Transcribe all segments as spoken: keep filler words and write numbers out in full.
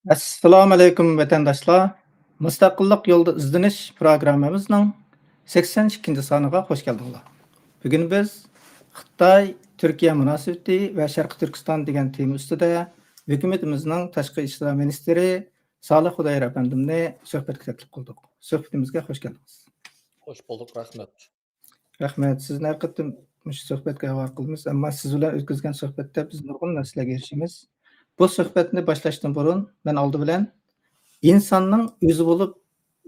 ئەسسالامۇ ئەلەيكۇم، ۋەتەنداشلار! مۇستەقىللىق يولىدا ئىزدىنىش پروگراممىمىزنىڭ سەكسەن ئىككىنچى سانىغا خوش كەلدىڭلار. بۈگۈن بىز خىتاي، تۈركىيە مۇناسىۋىتى ۋە شەرقىي تۈركىستان دېگەن تېما ئۈستىدە ھۆكۈمىتىمىزنىڭ تاشقى ئىشلار مىنىستىرى سالىھ خۇدايار ئەپەندىمنى سۆھبەتكە تەكلىپ قىلدۇق. سۆھبىتىمىزگە خوش كەلدىڭىز. خوش بولدۇق، رەھمەت. رەھمەت. سىزنى ھەر قېتىم مۇشۇ سۆھبەتكە ھاۋا قىلىمىز، ئەمما سىز بىلەن ئۆتكۈزگەن سۆھبەتتە بىز نۇرغۇن نەرسىلەرگە ئېرىشىمىز. بۇ سۆھبەتنى باشلاشتىن بۇرۇن مەن ئالدى بىلەن ئىنساننىڭ ئۆزى بولۇپ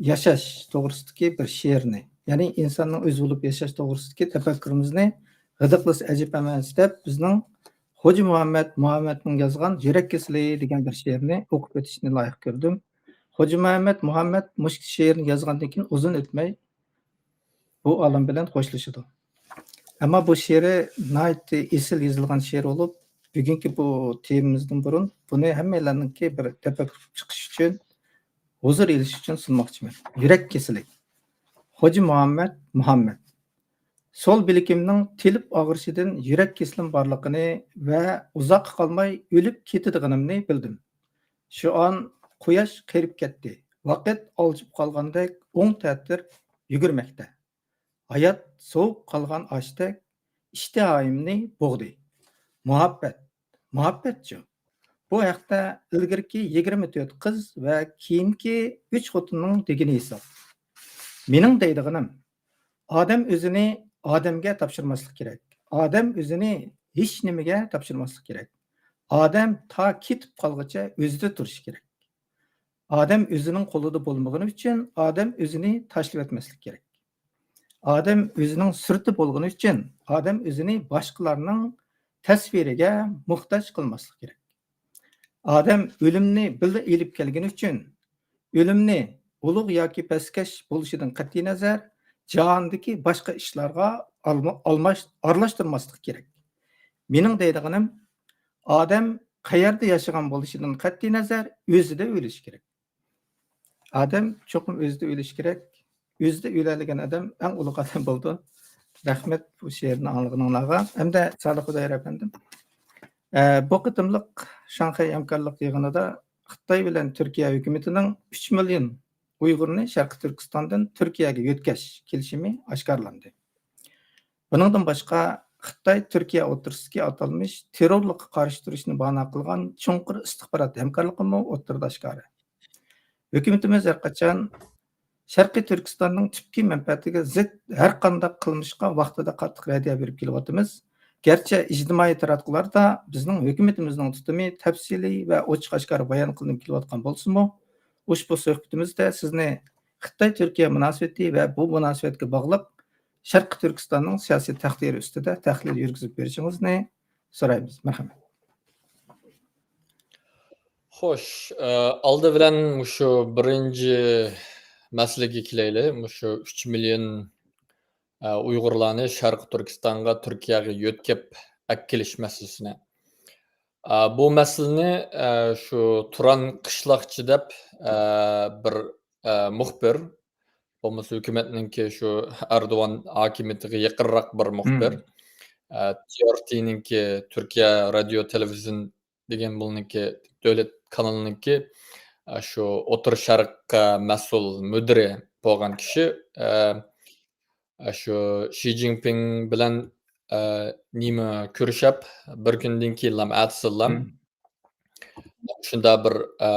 ياشاش توغرىسىدىكى بىر شېئىرنى، يەنى ئىنساننىڭ ئۆزى بولۇپ ياشاش توغرىسىدىكى تەپەككۇرىمىزنى غىدىقلىسا ئەجەب ئەمەس دەپ، بىزنىڭ خوجا مۇھەممەد مۇھەممەدنىڭ يازغان يۈرەك كېسىلى دېگەن بىر شېئىرنى ئوقۇپ ئۆتۈشنى لايىق كۆردۈم. خوجا مۇھەممەد مۇھەممەد مۇشۇ شېئىرنى يازغاندىن كېيىن ئۇزۇن ئۆتمەي بۇ ئالەم بىلەن خوشلىشىدۇ. ئەمما بۇ شېئىرى ناھايىتى ئېسىل يېزىلغان شېئىر بولۇپ، بۈگۈنكى بۇ تېمىمىزدىن بۇرۇن بۇنى ھەممەيلەننىڭكى بىر تەپەككۇر چىقىش ئۈچۈن، ھۇزۇر ئېلىش ئۈچۈن سۇنماقچىمەن. يۈرەك كېسىلى. خوجا مۇھەممەد مۇھەممەد. سول بىلىكىمنىڭ تېلىپ ئاغرىشىدىن يۈرەك كېسىلىم بارلىقىنى ۋە ئۇزاققا قالماي ئۆلۈپ كېتىدىغىنىمنى بىلدىم. شۇ ئان قۇياش قېرىپ كەتتى. ۋاقىت ئالجىپ قالغاندەك ئوڭ تەتۈر يۈگۈرمەكتە. ھايات سوۋۇپ قالغان ئاشتەك ئىشتىھايىمنى بوغدى. مۇھەببەت، مۇھەببەتچۇ؟ بۇ ھەقتە ئىلگىرىكى يىگىرمە تۆت قىز ۋە كېيىنكى ئۈچ خوتۇننىڭ دېگىنى ھېساب. مېنىڭ دەيدىغىنىم، ئادەم ئۆزىنى ئادەمگە تاپشۇرماسلىق كېرەك. ئادەم ئۆزىنى ھېچنېمىگە تاپشۇرماسلىق كېرەك. ئادەم تا كېتىپ قالغۇچە ئۆزىدە تۇرۇشى كېرەك. ئادەم ئۆزىنىڭ قولىدا بولمىغىنى ئۈچۈن ئادەم ئۆزىنى تاشلىۋەتمەسلىك كېرەك. ئادەم ئۆزىنىڭ سۈرىتى بولغىنى ئۈچۈن ئادەم ئۆزىنى باشقىلارنىڭ تەسۋىرىگە موھتاج قىلماسلىق كېرەك. ئادەم ئۆلۈمنى بىللە ئېلىپ كەلگىنى ئۈچۈن ئۆلۈمنى ئۇلۇغ ياكى پەسكەش بولۇشىدىن قەتئىينەزەر، جاھاندىكى باشقا ئىشلارغا ئالما-، ئالماش-، ئارىلاشتۇرماسلىق كېرەك. مېنىڭ دەيدىغىنىم، ئادەم قەيەردە ياشىغان بولۇشىدىن قەتئىينەزەر، ئۆزىدە ئۆلۈشى كېرەك. ئادەم چوقۇم ئۆزىدە ئۆلۈشى كېرەك. ئۆزىدە ئۆلەلىگەن ئادەم ئەڭ ئۇلۇغ ئادەم بولىدۇ. رەھمەت بۇ شېئىرنى ئاڭلىغىنىڭلارغا. ھەمدە سالىھ خۇدايار ئەپەندىم، ئە، بۇ قېتىملىق شاڭخەي ھەمكارلىق يىغىنىدا خىتاي بىلەن تۈركىيە ھۆكۈمىتىنىڭ ئۈچ مىليون ئۇيغۇرنى شەرقىي تۈركىستاندىن تۈركىيەگە يۆتكەش كېلىشىمى ئاشكارىلاندى. بۇنىڭدىن باشقا، خىتاي تۈركىيە ئوتتۇرىسىدىكى ئاتالمىش تېررورلۇققا قارشى تۇرۇشنى باھانە قىلغان چوڭقۇر ئىستىخبارات ھەمكارلىقىمۇ ئوتتۇرىدا ئاشكارا. ھۆكۈمىتىمىز ھەر قاچان شەرقىي تۈركىستاننىڭ تۈپكى مەنپەئەتىگە زىت ھەر قانداق قىلمىشقا ۋاقتىدا قاتتىق رەددىيە بېرىپ كېلىۋاتىمىز. گەرچە ئىجتىمائىي تاراتقۇلاردا بىزنىڭ ھۆكۈمىتىمىزنىڭ تۇتۇمى تەپسىلىي ۋە ئوچۇق ئاشكارا بايان قىلىنىپ كېلىۋاتقان بولسىمۇ، ئۇشبۇ سۆھبىتىمىزدە سىزنى خىتاي-تۈركىيە مۇناسىۋىتى ۋە بۇ مۇناسىۋەتكە باغلىق شەرقىي تۈركىستاننىڭ سىياسىي تەقدىرى ئۈستىدە تەھلىل يۈرگۈزۈپ بېرىشىڭىزنى سورايمىز. مەرھەمەت. خوش، ئە، ئالدى بىلەن مۇشۇ بىرىنچى مەسىلىگە كېلەيلى. مۇشۇ ئۈچ مىليون، ئە، ئۇيغۇرلارنى شەرقىي تۈركىستانغا، تۈركىيەگە يۆتكەپ ئەكېلىش مەسىلىسىنى. ئە، بۇ مەسىلىنى، ئە، شۇ تۇران قىشلاقچى دەپ، ئە، بىر، ئە، مۇخبىر، بولمىسا ھۆكۈمەتنىڭكى شۇ ئەردوغان ھاكىمىيىتىگە يېقىنراق بىر مۇخبىر، مم. ئە، تى ئار تىنىڭكى، تۈركىيە رادىيو تېلېۋىزىيون دېگەن بۇنىڭكى دۆلەت كانىلىنىڭكى، ئە، شۇ ئوتتۇرا شەرققە مەسئۇل مۇدىرى بولغان كىشى، ئە، ئە، شۇ شى جىنپىڭ بىلەن، ئە، نېمە كۆرۈشەپ، بىر كۈندىن كېيىنلا، ئەتىسىلا، مم. شۇنداق بىر، ئە،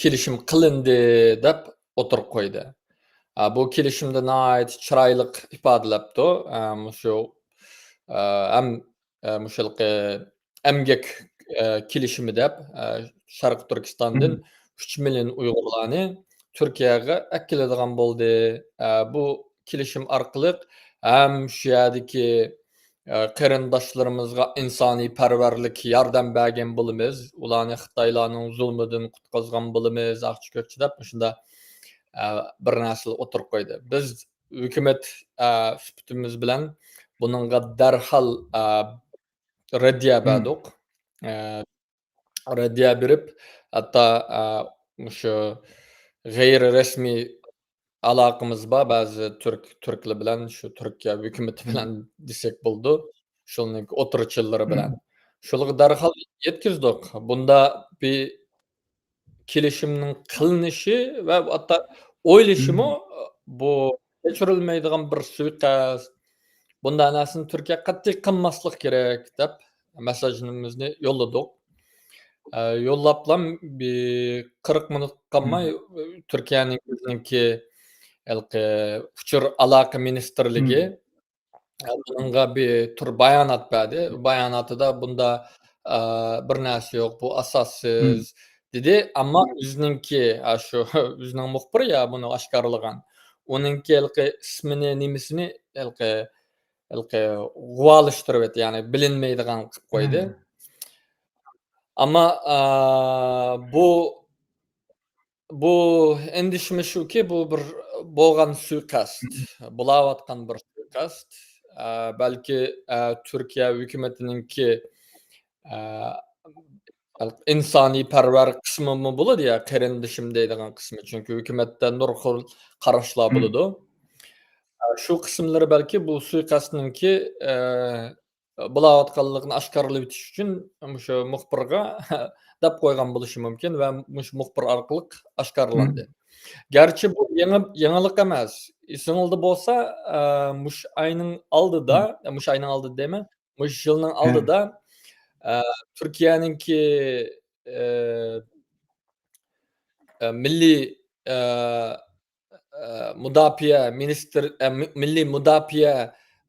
كېلىشىم قىلىندى دەپ ئوتتۇرىغا قويدى. ئە، بۇ كېلىشىمدە ناھايىتى چىرايلىق ئىپادىلەپتۇ. ئە، مۇشۇ، ئە، ھەم، ئە، مۇشۇ ھېلىقى ئەمگەك، ئە، كېلىشىمى دەپ، ئە، شەرقىي تۈركىستاندىن مم. ئۈچ مىليون ئۇيغۇرلارنى تۈركىيەگە ئەكېلىدىغان بولدى. ئە، بۇ كېلىشىم ئارقىلىق ھەم شۇ يەردىكى، ئە، قېرىنداشلىرىمىزغا ئىنسانىيپەرۋەرلىك ياردەم بەرگەن بولىمىز، ئۇلارنى خىتايلارنىڭ زۇلمىدىن قۇتقۇزغان بولىمىز، ئاقچى كۆكچى دەپ مۇشۇنداق، ئە، بىر نەرسىلەر ئوتتۇرىغا قويدى. بىز ھۆكۈمەت، ئە، سۈپىتىمىز بىلەن بۇنىڭغا دەرھال، ئە، رەددىيە مم. بەردۇق. ئە، رەددىيە بېرىپ، ھەتتا، ئە، مۇشۇ غەيرىي رەسمىي ئالاقىمىز بار بەزى تۈرك، تۈركلەر بىلەن، شۇ تۈركىيە ھۆكۈمىتى مم. بىلەن دېسەك بولىدۇ. شۇنىڭ ئوتتۇرىچىلىرى بىلەن. مم. شۇلارغا دەرھال يەتكۈزدۇق. بۇندا بىر كېلىشىمنىڭ قىلىنىشى ۋە ھەتتا ئويلىشىمۇ بۇ كەچۈرۈلمەيدىغان بىر سۇيىقەست. بۇنداق نەرسىنى تۈركىيە قەتئىي قىلماسلىق كېرەك دەپ مېسساژىمىزنى يوللىدۇق. ئە، يوللاپلا بىر قىرىق مىنۇت قالماي، تۈركىيەنىڭ ئۆزىنىڭكى ھېلىقى ئۇچۇر ئالاقە مىنىستىرلىكى بۇنىڭغا بىر تۈر بايانات بەردى. باياناتىدا بۇندا، ئە، بىر نەرسە يوق، بۇ ئاساسسىز دېدى. ئەمما ئۆزىنىڭكى، ئە، شۇ ئۆزىنىڭ مۇخبىرى يا بۇنى ئاشكارىلىغان. ئۇنىڭكى ھېلىقى ئىسمىنى، نېمىسىنى ھېلىقى، ھېلىقى غۇۋالاشتۇرۇۋەتتى، يەنى بىلىنمەيدىغان قىلىپ قويدى. ئەمما، ئە، بۇ بۇ ئەندىشىمىز شۇكى، بۇ بىر بولغان سۇيىقەست، بولاۋاتقان بىر سۇيىقەست. ئە، بەلكى، ئە، تۈركىيە ھۆكۈمىتىنىڭكى، ئە، ئىنسانىيپەرۋەر قىسمىمۇ بولىدۇ يا، قېرىندىشىم دەيدىغان قىسمى. چۈنكى ھۆكۈمەتتە نۇرغۇن قاراشلار بولىدۇ. ئە، شۇ قىسىملىرى بەلكى بۇ سۇيىقەستنىڭكى، ئە، بولاۋاتقانلىقىنى ئاشكارىلىۋېتىش ئۈچۈن مۇشۇ مۇخبىرغا دەپ قويغان بولۇشى مۇمكىن ۋە مۇشۇ مۇخبىر ئارقىلىق ئاشكارىلاندى. گەرچە بۇ يېڭى، يېڭىلىق ئەمەس. ئېسىڭىزدە بولسا، ئە، مۇشۇ ئاينىڭ ئالدىدا، مۇشۇ ئاينىڭ ئالدىدا دەيمەن، مۇشۇ يىلنىڭ ئالدىدا، ئە، تۈركىيەنىڭكى، ئە، ئە، مىللىي، ئە، ئە، مۇداپىئە مىنىستىر-، ئە، مىللىي مۇداپىئە،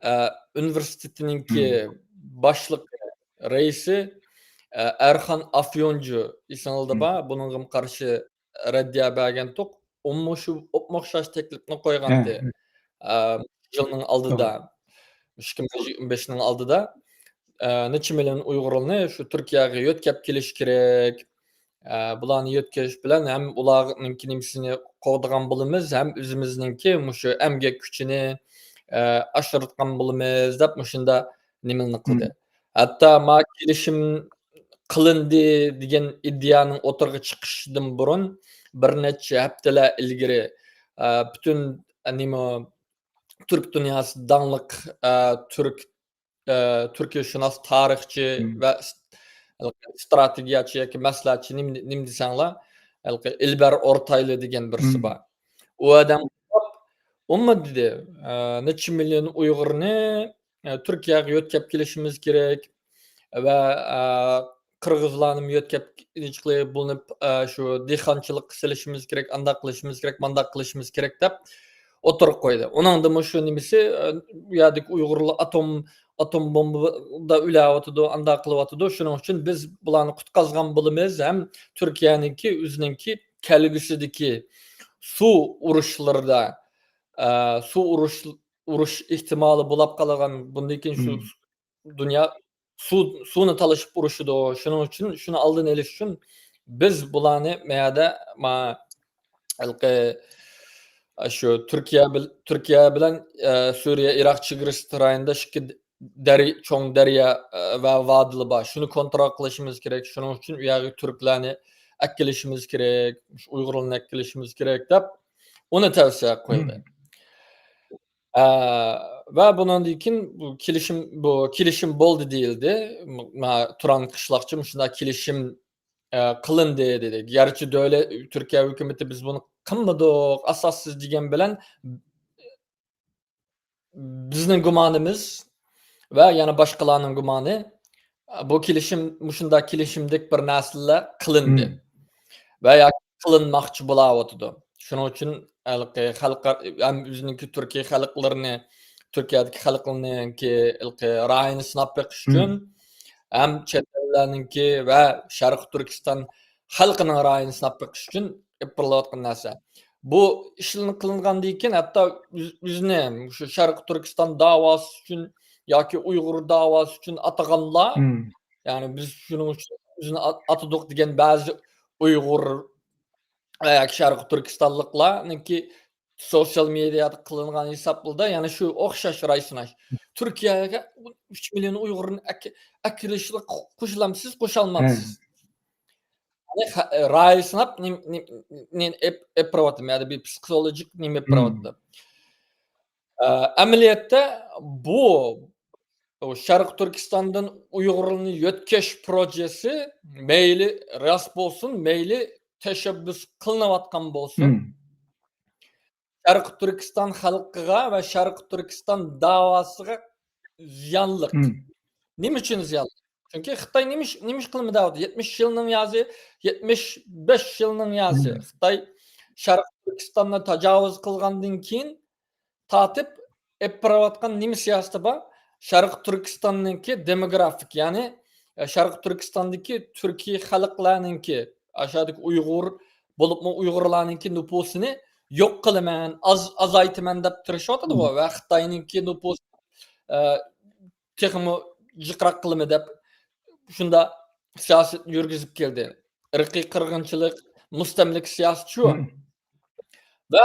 ئە، ئۇنىۋېرسىتېتىنىڭكى باشلىقى، رەئىسى، ئە، ئەرخان ئافيونجۇ، ئېسىڭىزدە بار، بۇنىڭغىمۇ قارشى رەددىيە بەرگەنتۇق. ئۇمۇ شۇ ئوپمۇئوخشاش تەكلىپنى قويغانتى. ئە، يىلنىڭ ئالدىدا، ئىككى مىڭ يىگىرمە بەشنىڭ ئالدىدا، ئە، نەچچە مىليون ئۇيغۇرنى شۇ تۈركىيەگە يۆتكەپ كېلىش كېرەك. ئە، بۇلارنى يۆتكەش بىلەن ھەم ئۇلارنىڭكى نېمىسىنى قوغدىغان بولىمىز، ھەم ئۆزىمىزنىڭكى مۇشۇ ئەمگەك كۈچىنى، ئە، ئاشۇرىدىغان بولىمىز دەپ مۇشۇنداق نېمىلەرنى قىلدى. ھەتتا ما كېلىشىم قىلىندى دېگەن ئىدىيەنىڭ ئوتتۇرىغا چىقىشىدىن بۇرۇن بىر نەچچە ھەپتىلەر ئىلگىرى، ئە، پۈتۈن، ئە، نېمە، تۈرك دۇنياسى داڭلىق، ئە، تۈرك ئە، تۈركىيەشۇناس، تارىخچى ۋە ئىس-، ئىستراتېگىيەچى ياكى مەسلىھەتچى، نېمە، نېمە دېسەڭلار، ھېلىقى ئىلبەر ئورتايلى دېگەن بىرسى بار. ئۇ ئادەم ئۇمۇ دېدى، ئە، نەچچە مىليون ئۇيغۇرنى، ئە، تۈركىيەگە يۆتكەپ كېلىشىمىز كېرەك ۋە، ئە، قىرغىزلارنىمۇ يۆتكەپ نېچىقلى بولۇنۇپ، ئە، شۇ دېھقانچىلىققا سېلىشىمىز كېرەك، ئانداق قىلىشىمىز كېرەك، مانداق قىلىشىمىز كېرەك دەپ ئوتتۇرىغا قويدى. ئۇنىڭدىمۇ شۇ نېمىسى، ئە، بۇ يەردىكى ئۇيغۇرلار ئاتوم، ئاتوم بومبىدا ئۆلۈۋاتىدۇ، ئانداق قىلىۋاتىدۇ. شۇنىڭ ئۈچۈن بىز بۇلارنى قۇتقازغان بولىمىز ھەم تۈركىيەنىڭكى ئۆزىنىڭكى كەلگۈسىدىكى سۇ ئۇرۇشلىرىدا، ئە، سۇ ئۇرۇش، ئۇرۇش ئېھتىمالى بولاپ قالغان، بۇندىن كېيىن شۇ دۇنيا سۇ، سۇنى تالىشىپ ئۇرۇشىدۇ. شۇنىڭ ئۈچۈن، شۇنى ئالدىنى ئېلىش ئۈچۈن بىز بۇلارنى مەيەدە، ما، ھېلىقى، شۇ تۈركىيە بىل-، تۈركىيە بىلەن، ئە، سۈرىيە، ئىراق چېگرىسى رايونىدا ئىككى دەري-، چوڭ دەريا، ئە، ۋە ۋادىلار بار. شۇنى كونترول قىلىشىمىز كېرەك. شۇنىڭ ئۈچۈن ئۇ يەرگە تۈركلەرنى ئەكېلىشىمىز كېرەك، ئۇيغۇرلارنى ئەكېلىشىمىز كېرەك دەپ ئۇنى تەۋسىيە قويدى. ئە، ۋە بۇنىڭدىن كېيىن بۇ كېلىشىم، بۇ كېلىشىم بولدى دېيىلدى. ما-، تۇران قىشلاقچى مۇشۇنداق كېلىشىم، ئە، قىلىندى دېدى. گەرچە دۆلەت، تۈركىيە ھۆكۈمىتى بىز بۇنى قىلمىدۇق، ئاساسسىز دېگەن بىلەن بىزنىڭ گۇمانىمىز ۋە يەنە باشقىلارنىڭ گۇمانى، بۇ كېلىشىم، مۇشۇنداق كېلىشىمدەك بىر نەرسىلەر قىلىندى. ۋە ياكى قىلىنماقچى بولاۋاتىدۇ. شۇنىڭ ئۈچۈن ھېلىقى خەلقئارا، ھەم ئۆزىنىڭكى تۈركىي خەلقلىرىنى، تۈركىيەدىكى خەلقلەرنىڭكى ھېلىقى رايىنى سىناپ بېقىش ئۈچۈن، ھەم چەت ئەللەرنىڭكى ۋە شەرقىي تۈركىستان خەلقىنىڭ رايىنى سىناپ بېقىش ئۈچۈن ئېلىپ بېرىلىۋاتقان نەرسە. بۇ ئىشلار قىلىنغاندىن كېيىن ھەتتا ئۆز-، ئۆزىنى شۇ شەرقىي تۈركىستان داۋاسى ئۈچۈن ياكى ئۇيغۇر داۋاسى ئۈچۈن ئاتىغانلار، يەنى بىز شۇنىڭ ئۈچۈن ئۆزىنى ئات-، ئاتىدۇق دېگەن بەزى ئۇيغۇر ۋە ياكى شەرقىي تۈركىستانلىقلارنىڭكى سوتسىيال مېدىيادا قىلىنغان ھېسابلىرىدا يەنە شۇ ئوخشاش راي سىناش. تۈركىيەگە ئۈچ مىليون ئۇيغۇرنى ئەك-، ئەكىرىشلىك قوشۇلامسىز، قوشالمامسىز؟ يەنى خە-، راي سىناپ نېم-، نېم-، نېمە ئېپ-، ئېپ بېرىۋاتىدۇ. يەنى بىر پسىخولوگىك نېمە ئېپ بېرىۋاتىدۇ. ئە، ئەمەلىيەتتە بۇ، بۇ شەرقىي تۈركىستاندىن ئۇيغۇرلارنى يۆتكەش پروژېسى مەيلى راست بولسۇن، مەيلى تەشەببۇس قىلىنىۋاتقان بولسۇن، شەرقىي تۈركىستان خەلقىگە ۋە شەرقىي تۈركىستان داۋاسىغا زىيانلىق. نېمە ئۈچۈن زىيانلىق؟ چۈنكى خىتاي نېمە ئىش، نېمە ئىش قىلمىدى؟ يەتمىش يىلنىڭ يازى، يەتمىش بەش يىلنىڭ يازى. خىتاي شەرقىي تۈركىستاننى تاجاۋۇز قىلغاندىن كېيىن تارتىپ ئېلىپ بېرىۋاتقان نېمە سىياسىتى بار؟ شەرقىي تۈركىستاننىڭكى دېموگرافىك، يەنى، ئە، شەرقىي تۈركىستاندىكى تۈركىي خەلقلەرنىڭكى، ئاشۇدىكى ئۇيغۇر، بولۇپمۇ ئۇيغۇرلارنىڭكى نوپۇسىنى يوق قىلىمەن، ئاز، ئازايتىمەن دەپ تىرىشىۋاتىدىغۇ ۋە خىتاينىڭكى نوپۇس، ئە، تېخىمۇ جىقراق قىلىمەن دەپ شۇنداق سىياسەت يۈرگۈزۈپ كەلدى. ئىرقىي قىرغىنچىلىق، مۇستەملىكە سىياسىتى شۇ. ۋە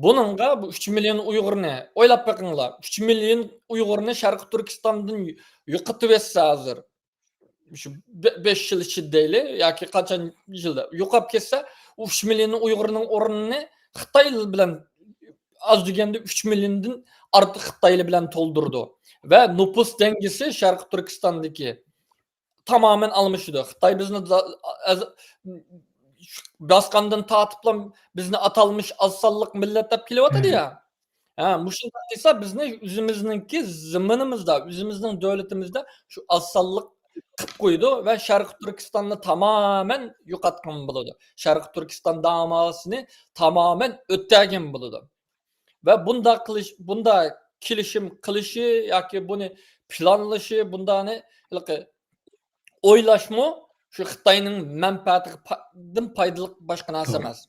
بۇنىڭغا بۇ ئۈچ مىليون ئۇيغۇرنى ئويلاپ بېقىڭلار. ئۈچ مىليون ئۇيغۇرنى شەرقىي تۈركىستاندىن يوقىتىۋەتسە ھازىر، شۇ بە-، بەش يىل ئىچىدە دەيلى ياكى قاچان يىلدا يوقاپ كەتسە، ئۇ ئۈچ مىليون ئۇيغۇرنىڭ ئورنىنى خىتاي بىلەن، ئاز دېگەندە ئۈچ مىليوندىن ئارتۇق خىتايلار بىلەن تولدۇرىدۇ. ۋە نوپۇس دەڭگىسى شەرقىي تۈركىستاندىكى تامامەن ئالمىشىدۇ. خىتاي بىزنى دا-، ئەز-، باسقاندىن تارتىپلا بىزنى ئاتالمىش ئاز سانلىق مىللەت دەپ كېلىۋاتىدۇ يا. ھە، مۇشۇنداق قىلسا بىزنى ئۆزىمىزنىڭكى زېمىنىمىزدا، ئۆزىمىزنىڭ دۆلىتىمىزدە شۇ ئاز سانلىق قىلىپ قويىدۇ ۋە شەرقىي تۈركىستاننى تامامەن يوقاتقان بولىدۇ. شەرقىي تۈركىستان داۋاسىنى تامامەن ئۆتەلگەن بولىدۇ. ۋە بۇنداق قىلىش، بۇنداق كېلىشىم قىلىشى ياكى بۇنى پىلانلىشى، بۇنداقنى ھېلىقى ئويلاشمۇ شۇ خىتاينىڭ مەنپەئەتىگە پا-، دىن پايدىلىق باشقا نەرسە ئەمەس.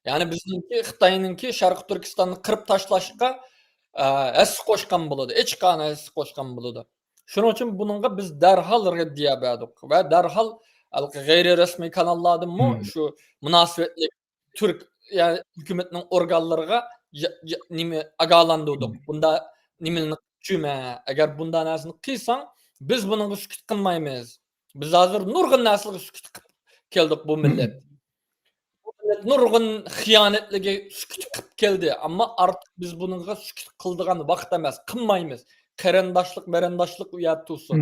يەنى بىزنىڭكى، خىتاينىڭكى شەرقىي تۈركىستاننى قىرىپ تاشلاشقا، ئە، ھەسسە قوشقان بولىدۇ، ئېچىقانە ھەسسە قوشقان بولىدۇ. شۇنىڭ ئۈچۈن بۇنىڭغا بىز دەرھال رەددىيە بەردۇق ۋە دەرھال ھېلىقى غەيرىي رەسمىي كاناللاردىنمۇ شۇ مۇناسىۋەتلىك تۈرك، يەنى ھۆكۈمەتنىڭ ئورگانلىرىغا جا-، جا-، نېمە، ئاگاھلاندۇردۇق. بۇندا نېمىلەرنى قىلىپ يۈرمە، ئەگەر بۇنداق نەرسىنى قىلساڭ، بىز بۇنىڭغا سۈكۈت قىلمايمىز. بىز ھازىر نۇرغۇن نەرسىلەرگە سۈكۈت قىلىپ كەلدۇق بۇ مىللەت. بۇ مىللەت نۇرغۇن خىيانەتلەرگە سۈكۈت قىلىپ كەلدى، ئەمما ئارتۇق بىز بۇنىڭغا سۈكۈت قىلىدىغان ۋاقىت ئەمەس، قىلمايمىز. قېرىنداشلىق، مەرەنداشلىق ئۇ يەردە تۇرسۇن.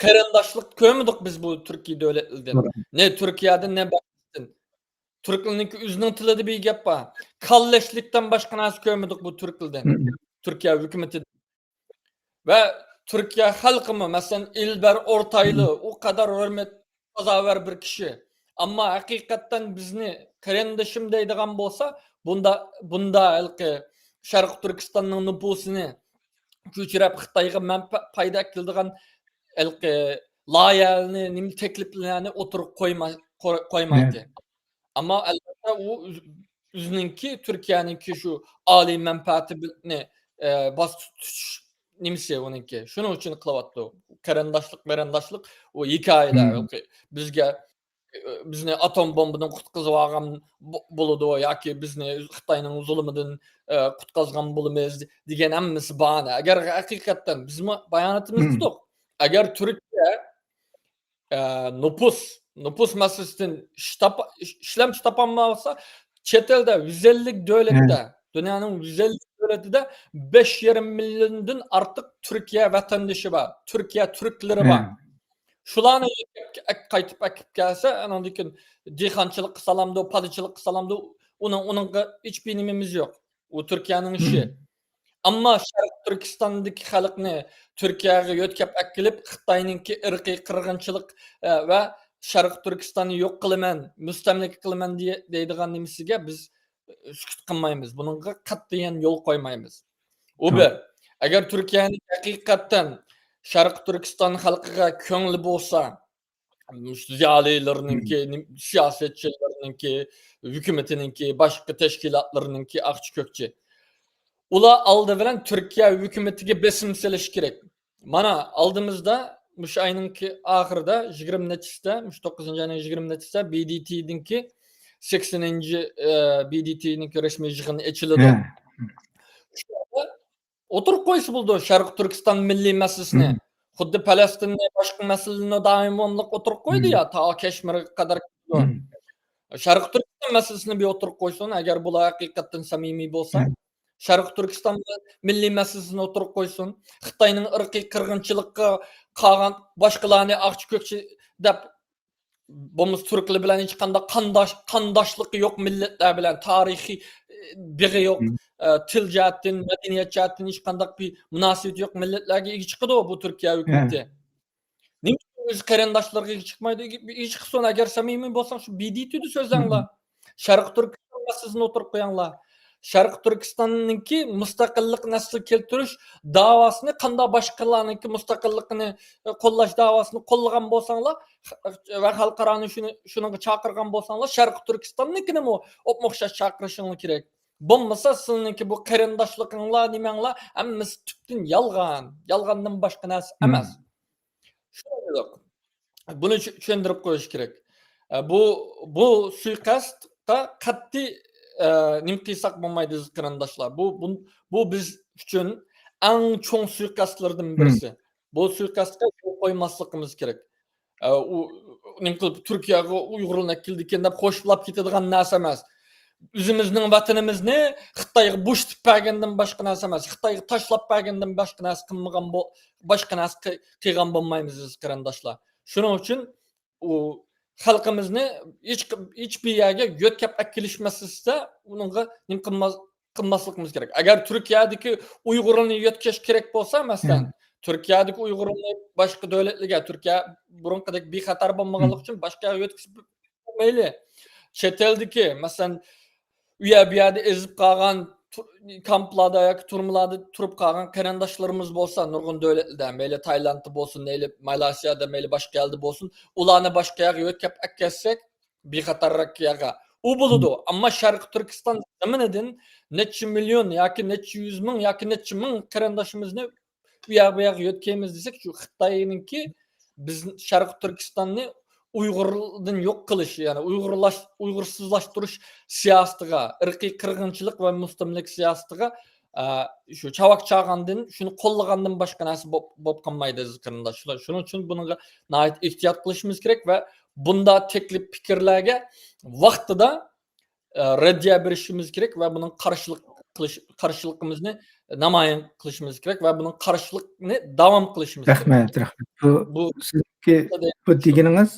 قېرىنداشلىق كۆرمىدۇق بىز بۇ تۈركىي دۆلەتلەردىن. نە تۈركىيەدىن، نە باشقىدىن. تۈركلەرنىڭكى ئۆزىنىڭ تىلىدا بىر گەپ بار. كاللەشلىكتىن باشقا نەرسە كۆرمىدۇق بۇ تۈركلەردىن. تۈركىيە ھۆكۈمىتىدىن. ۋە تۈركىيە خەلقىمۇ، مەسىلەن، ئېلبەر ئورتايلى ئۇ قەدەر ھۆرمەت سازاۋەر بىر كىشى. ئەمما ھەقىقەتەن بىزنى قېرىندىشىم دەيدىغان بولسا، بۇندا، بۇندا ھېلىقى شەرقىي تۈركىستاننىڭ نوپۇسىنى كۆچۈرۈپ خىتايغا مەنپە-، پايدا ئەكېلىدىغان ھېلىقى لايىھەلەرنى، نېمە تەكلىپلەرنى ئوتتۇرىغا قويماي-، قوي-، قويمايتتى. ئەمما ئەلۋەتتە ئۇ ئۆز-، ئۆزىنىڭكى، تۈركىيەنىڭكى شۇ ئالىي مەنپەئەتىنى، ئە، باستا تۇتۇش نېمىسى ئۇنىڭكى. شۇنىڭ ئۈچۈن قىلىۋاتىدۇ. قېرىنداشلىق، مەرەنداشلىق ئۇ ھېكايىلەر. بىزگە، ئە، بىزنى ئاتوم بومبىدىن قۇتقۇزۇۋالغان بو-، بولىدۇ ياكى بىزنى خىتاينىڭ زۇلۇمىدىن، ئە، قۇتقۇزغان بولىمىز دېگەن ھەممىسى باھانە. ئەگەر ھەقىقەتەن بىزمۇ باياناتىمىزدا دېدۇق. ئەگەر تۈركىيە ئە، نوپۇس، نوپۇس مەسىلىسىدىن ئىش تاپا-، ئىش-، ئىشلەمچى تاپالمىسا، چەت ئەلدە، يۈز ئەللىك دۆلەتتە، دۇنيانىڭ يۈز ئەللىك دۆلىتىدە بەش يېرىم مىليوندىن ئارتۇق تۈركىيە ۋەتەندىشى بار، تۈركىيە تۈركلىرى بار. شۇلارنى قايتىپ ئەكىپ كەلسە، ئاناندىن كېيىن دېھقانچىلىققا سالامدۇ، پادىچىلىققا سالامدۇ، ئۇنىڭ، ئۇنىڭغا ھېچبىر نېمىمىز يوق. ئۇ تۈركىيەنىڭ ئىشى. ئەمما شەرقىي تۈركىستاندىكى خەلقنى تۈركىيەگە يۆتكەپ ئەكېلىپ، خىتاينىڭكى ئىرقىي قىرغىنچىلىق، ئە، ۋە شەرقىي تۈركىستاننى يوق قىلىمەن، مۇستەملىكە قىلىمەن دېيە-، دەيدىغان نېمىسىگە بىز، ئە، سۈكۈت قىلمايمىز. بۇنىڭغا قەتئىيەن يول قويمايمىز. ئۇ بىر. ئەگەر تۈركىيەنىڭ ھەقىقەتەن شەرقىي تۈركىستان خەلقىگە كۆڭلى بولسا، مۇشۇ زىيالىيلىرىنىڭكى، نېم-، سىياسەتچىلىرىنىڭكى، ھۆكۈمىتىنىڭكى، باشقا تەشكىلاتلىرىنىڭكى ئاقچى كۆكچى. ئۇلار ئالدى بىلەن تۈركىيە ھۆكۈمىتىگە بېسىم سېلىشى كېرەك. مانا ئالدىمىزدا مۇشۇ ئاينىڭكى ئاخىرىدا، يىگىرمە نەچچىسىدە، مۇشۇ توققۇزىنچى ئاينىڭ يىگىرمە نەچچىسىدە بى دى تىنىڭكى سەكسىنىنچى، ئە، بى دى تىنىڭكى رەسمىي يىغىنى ئېچىلىدۇ. شۇ يەردە ئوتتۇرىغا قويسا بولىدۇ، شەرقىي تۈركىستان مىللىي مەسىلىسىنى. خۇددى پەلەستىننى، باشقا مەسىلىنى دائىملىق ئوتتۇرىغا قويدى يا، تا كەشمىرگە قەدەر كېلىدۇ. شەرقىي تۈركىستان مەسىلىسىنى بىر ئوتتۇرىغا قويسۇن، ئەگەر بۇلار ھەقىقەتەن سەمىمىي بولسا. شەرقىي تۈركىستان مىللىي مەسىلىسىنى ئوتتۇرىغا قويسۇن. خىتاينىڭ ئىرقىي قىرغىنچىلىققا قالغان باشقىلارنى ئاقچى كۆكچى دەپ بولمىسا تۈركلەر بىلەن ھېچقانداق قانداش، قانداشلىقى يوق مىللەتلەر بىلەن، تارىخىي، ئە، بېغى يوق، مم. ئە، تىل جەھەتتىن، مەدەنىيەت جەھەتتىن ھېچقانداق بىر مۇناسىۋىتى يوق مىللەتلەرگە ئىگە چىقىدۇ بۇ تۈركىيە ھۆكۈمىتى. نېمە ئۈچۈن ئۆز قېرىنداشلىرىغا ئىگە چىقمايدۇ؟ ئىگە، ئىگە چىقسۇن، ئەگەر سەمىمىي بولساڭ، شۇ ب د ت دا سۆزلەڭلار. مم. شەرقىي تۈركىستان مەسىلىسىنى ئوتتۇرىغا قويۇڭلار. شەرقىي تۈركىستاننىڭكى مۇستەقىللىق نەسلى كەلتۈرۈش داۋاسىنى قانداق باشقىلارنىڭكى مۇستەقىللىقىنى، ئە، قوللاش داۋاسىنى قوللىغان بولساڭلار، خ-، ۋە خەلقئارانى شۇنى، شۇنىڭغا چاقىرغان بولساڭلار، شەرقىي تۈركىستاننىڭكىنىمۇ ئوپمۇئوخشاش چاقىرىشىڭلار كېرەك. بولمىسا سىلىنىڭكى بۇ قېرىنداشلىقىڭلار، نېمەڭلار ھەممىسى تۈپتىن يالغان. يالغاندىن باشقا نەرسە ئەمەس. مم. شۇنداق. بۇنى چۈ-، چۈشەندۈرۈپ قويۇش كېرەك. ئە، بۇ، بۇ سۇيىقەستقە قەتئىي، ئە، نېمە قىلساق بولمايدۇ، ئەزىز قېرىنداشلار. بۇ، بۇ، بۇ بىز ئۈچۈن ئەڭ چوڭ سۇيىقەستلەردىن مم. بىرسى. بۇ سۇيىقەستكە يول قويماسلىقىمىز كېرەك. ئە، ئۇ، نېمە قىلىپ تۈركىيەگە ئۇيغۇرلارنى ئەكېلىدىكەن دەپ خوشلاپ كېتىدىغان نەرسە ئەمەس. ئۆزىمىزنىڭ ۋەتىنىمىزنى خىتايغا بوشىتىپ بەرگەندىن باشقا نەرسە ئەمەس. خىتايغا تاشلاپ بەرگەندىن باشقا نەرسە قىلمىغان بو-، باشقا نەرسە قىل-، قىلغان بولمايمىز، ئەزىز قېرىنداشلار. شۇنىڭ ئۈچۈن ئۇ خەلقىمىزنى ھېچ، ھېچبىر يەرگە يۆتكەپ ئەكېلىش مەسىلىسىدە ئۇنىڭغا نېمە قىلماس-، قىلماسلىقىمىز كېرەك. ئەگەر تۈركىيەدىكى ئۇيغۇرلارنى يۆتكەش كېرەك بولسا، مەسىلەن، مم. تۈركىيەدىكى ئۇيغۇرلارنى باشقا دۆلەتلەرگە، تۈركىيە بۇرۇنقىدەك بىخەتەر مم. بولمىغانلىقى ئۈچۈن باشقا يەرگە يۆتكىسە مەيلى. چەت ئەلدىكى، مەسىلەن، ئۇ يەر بۇ يەردە ئېزىپ قالغان، تۇ-، كامپلاردا ياكى تۈرمىلاردا تۇرۇپ قالغان قېرىنداشلىرىمىز بولسا، نۇرغۇن دۆلەتلەردە، مەيلى تايلاندتا بولسۇن، مەيلى مالايسىيادا، مەيلى باشقا يەردە بولسۇن، ئۇلارنى باشقا يەرگە يۆتكەپ ئەكەتسەك، بىخەتەررەك يەرگە. ئۇ بولىدۇ. مم. ئەمما شەرقىي تۈركىستان زېمىنىدىن نەچچە مىليون ياكى نەچچە يۈز مىڭ ياكى نەچچە مىڭ قېرىنداشىمىزنى ئۇ يەر بۇ يەرگە يۆتكەيمىز دېسەك، شۇ خىتاينىڭكى بىز شەرقىي تۈركىستاننى ئۇيغۇردىن يوق قىلىش، يەنى ئۇيغۇرلاش-، ئۇيغۇرسىزلاشتۇرۇش سىياسىتىغا، ئىرقىي قىرغىنچىلىق ۋە مۇستەملىكە سىياسىتىغا، ئە، شۇ چاۋاك چالغاندىن، شۇنى قوللىغاندىن باشقا نەرسە بوپ، بوپ قالمايدۇ، ئەزىز قېرىنداشلار. شۇنىڭ ئۈچۈن بۇنىڭغا ناھايىتى ئېھتىيات قىلىشىمىز كېرەك ۋە بۇنداق تەكلىپ پىكىرلەرگە ۋاقتىدا، ئە، رەددىيە بېرىشىمىز كېرەك ۋە بۇنىڭ قارشىلىق قىلىش، قارشىلىقىمىزنى نامايان قىلىشىمىز كېرەك ۋە بۇنىڭ قارشىلىقنى داۋام قىلىشىمىز كېرەك. رەھمەت، رەھمەت. بۇ بۇ سىزنىڭكى بۇ دېگىنىڭىز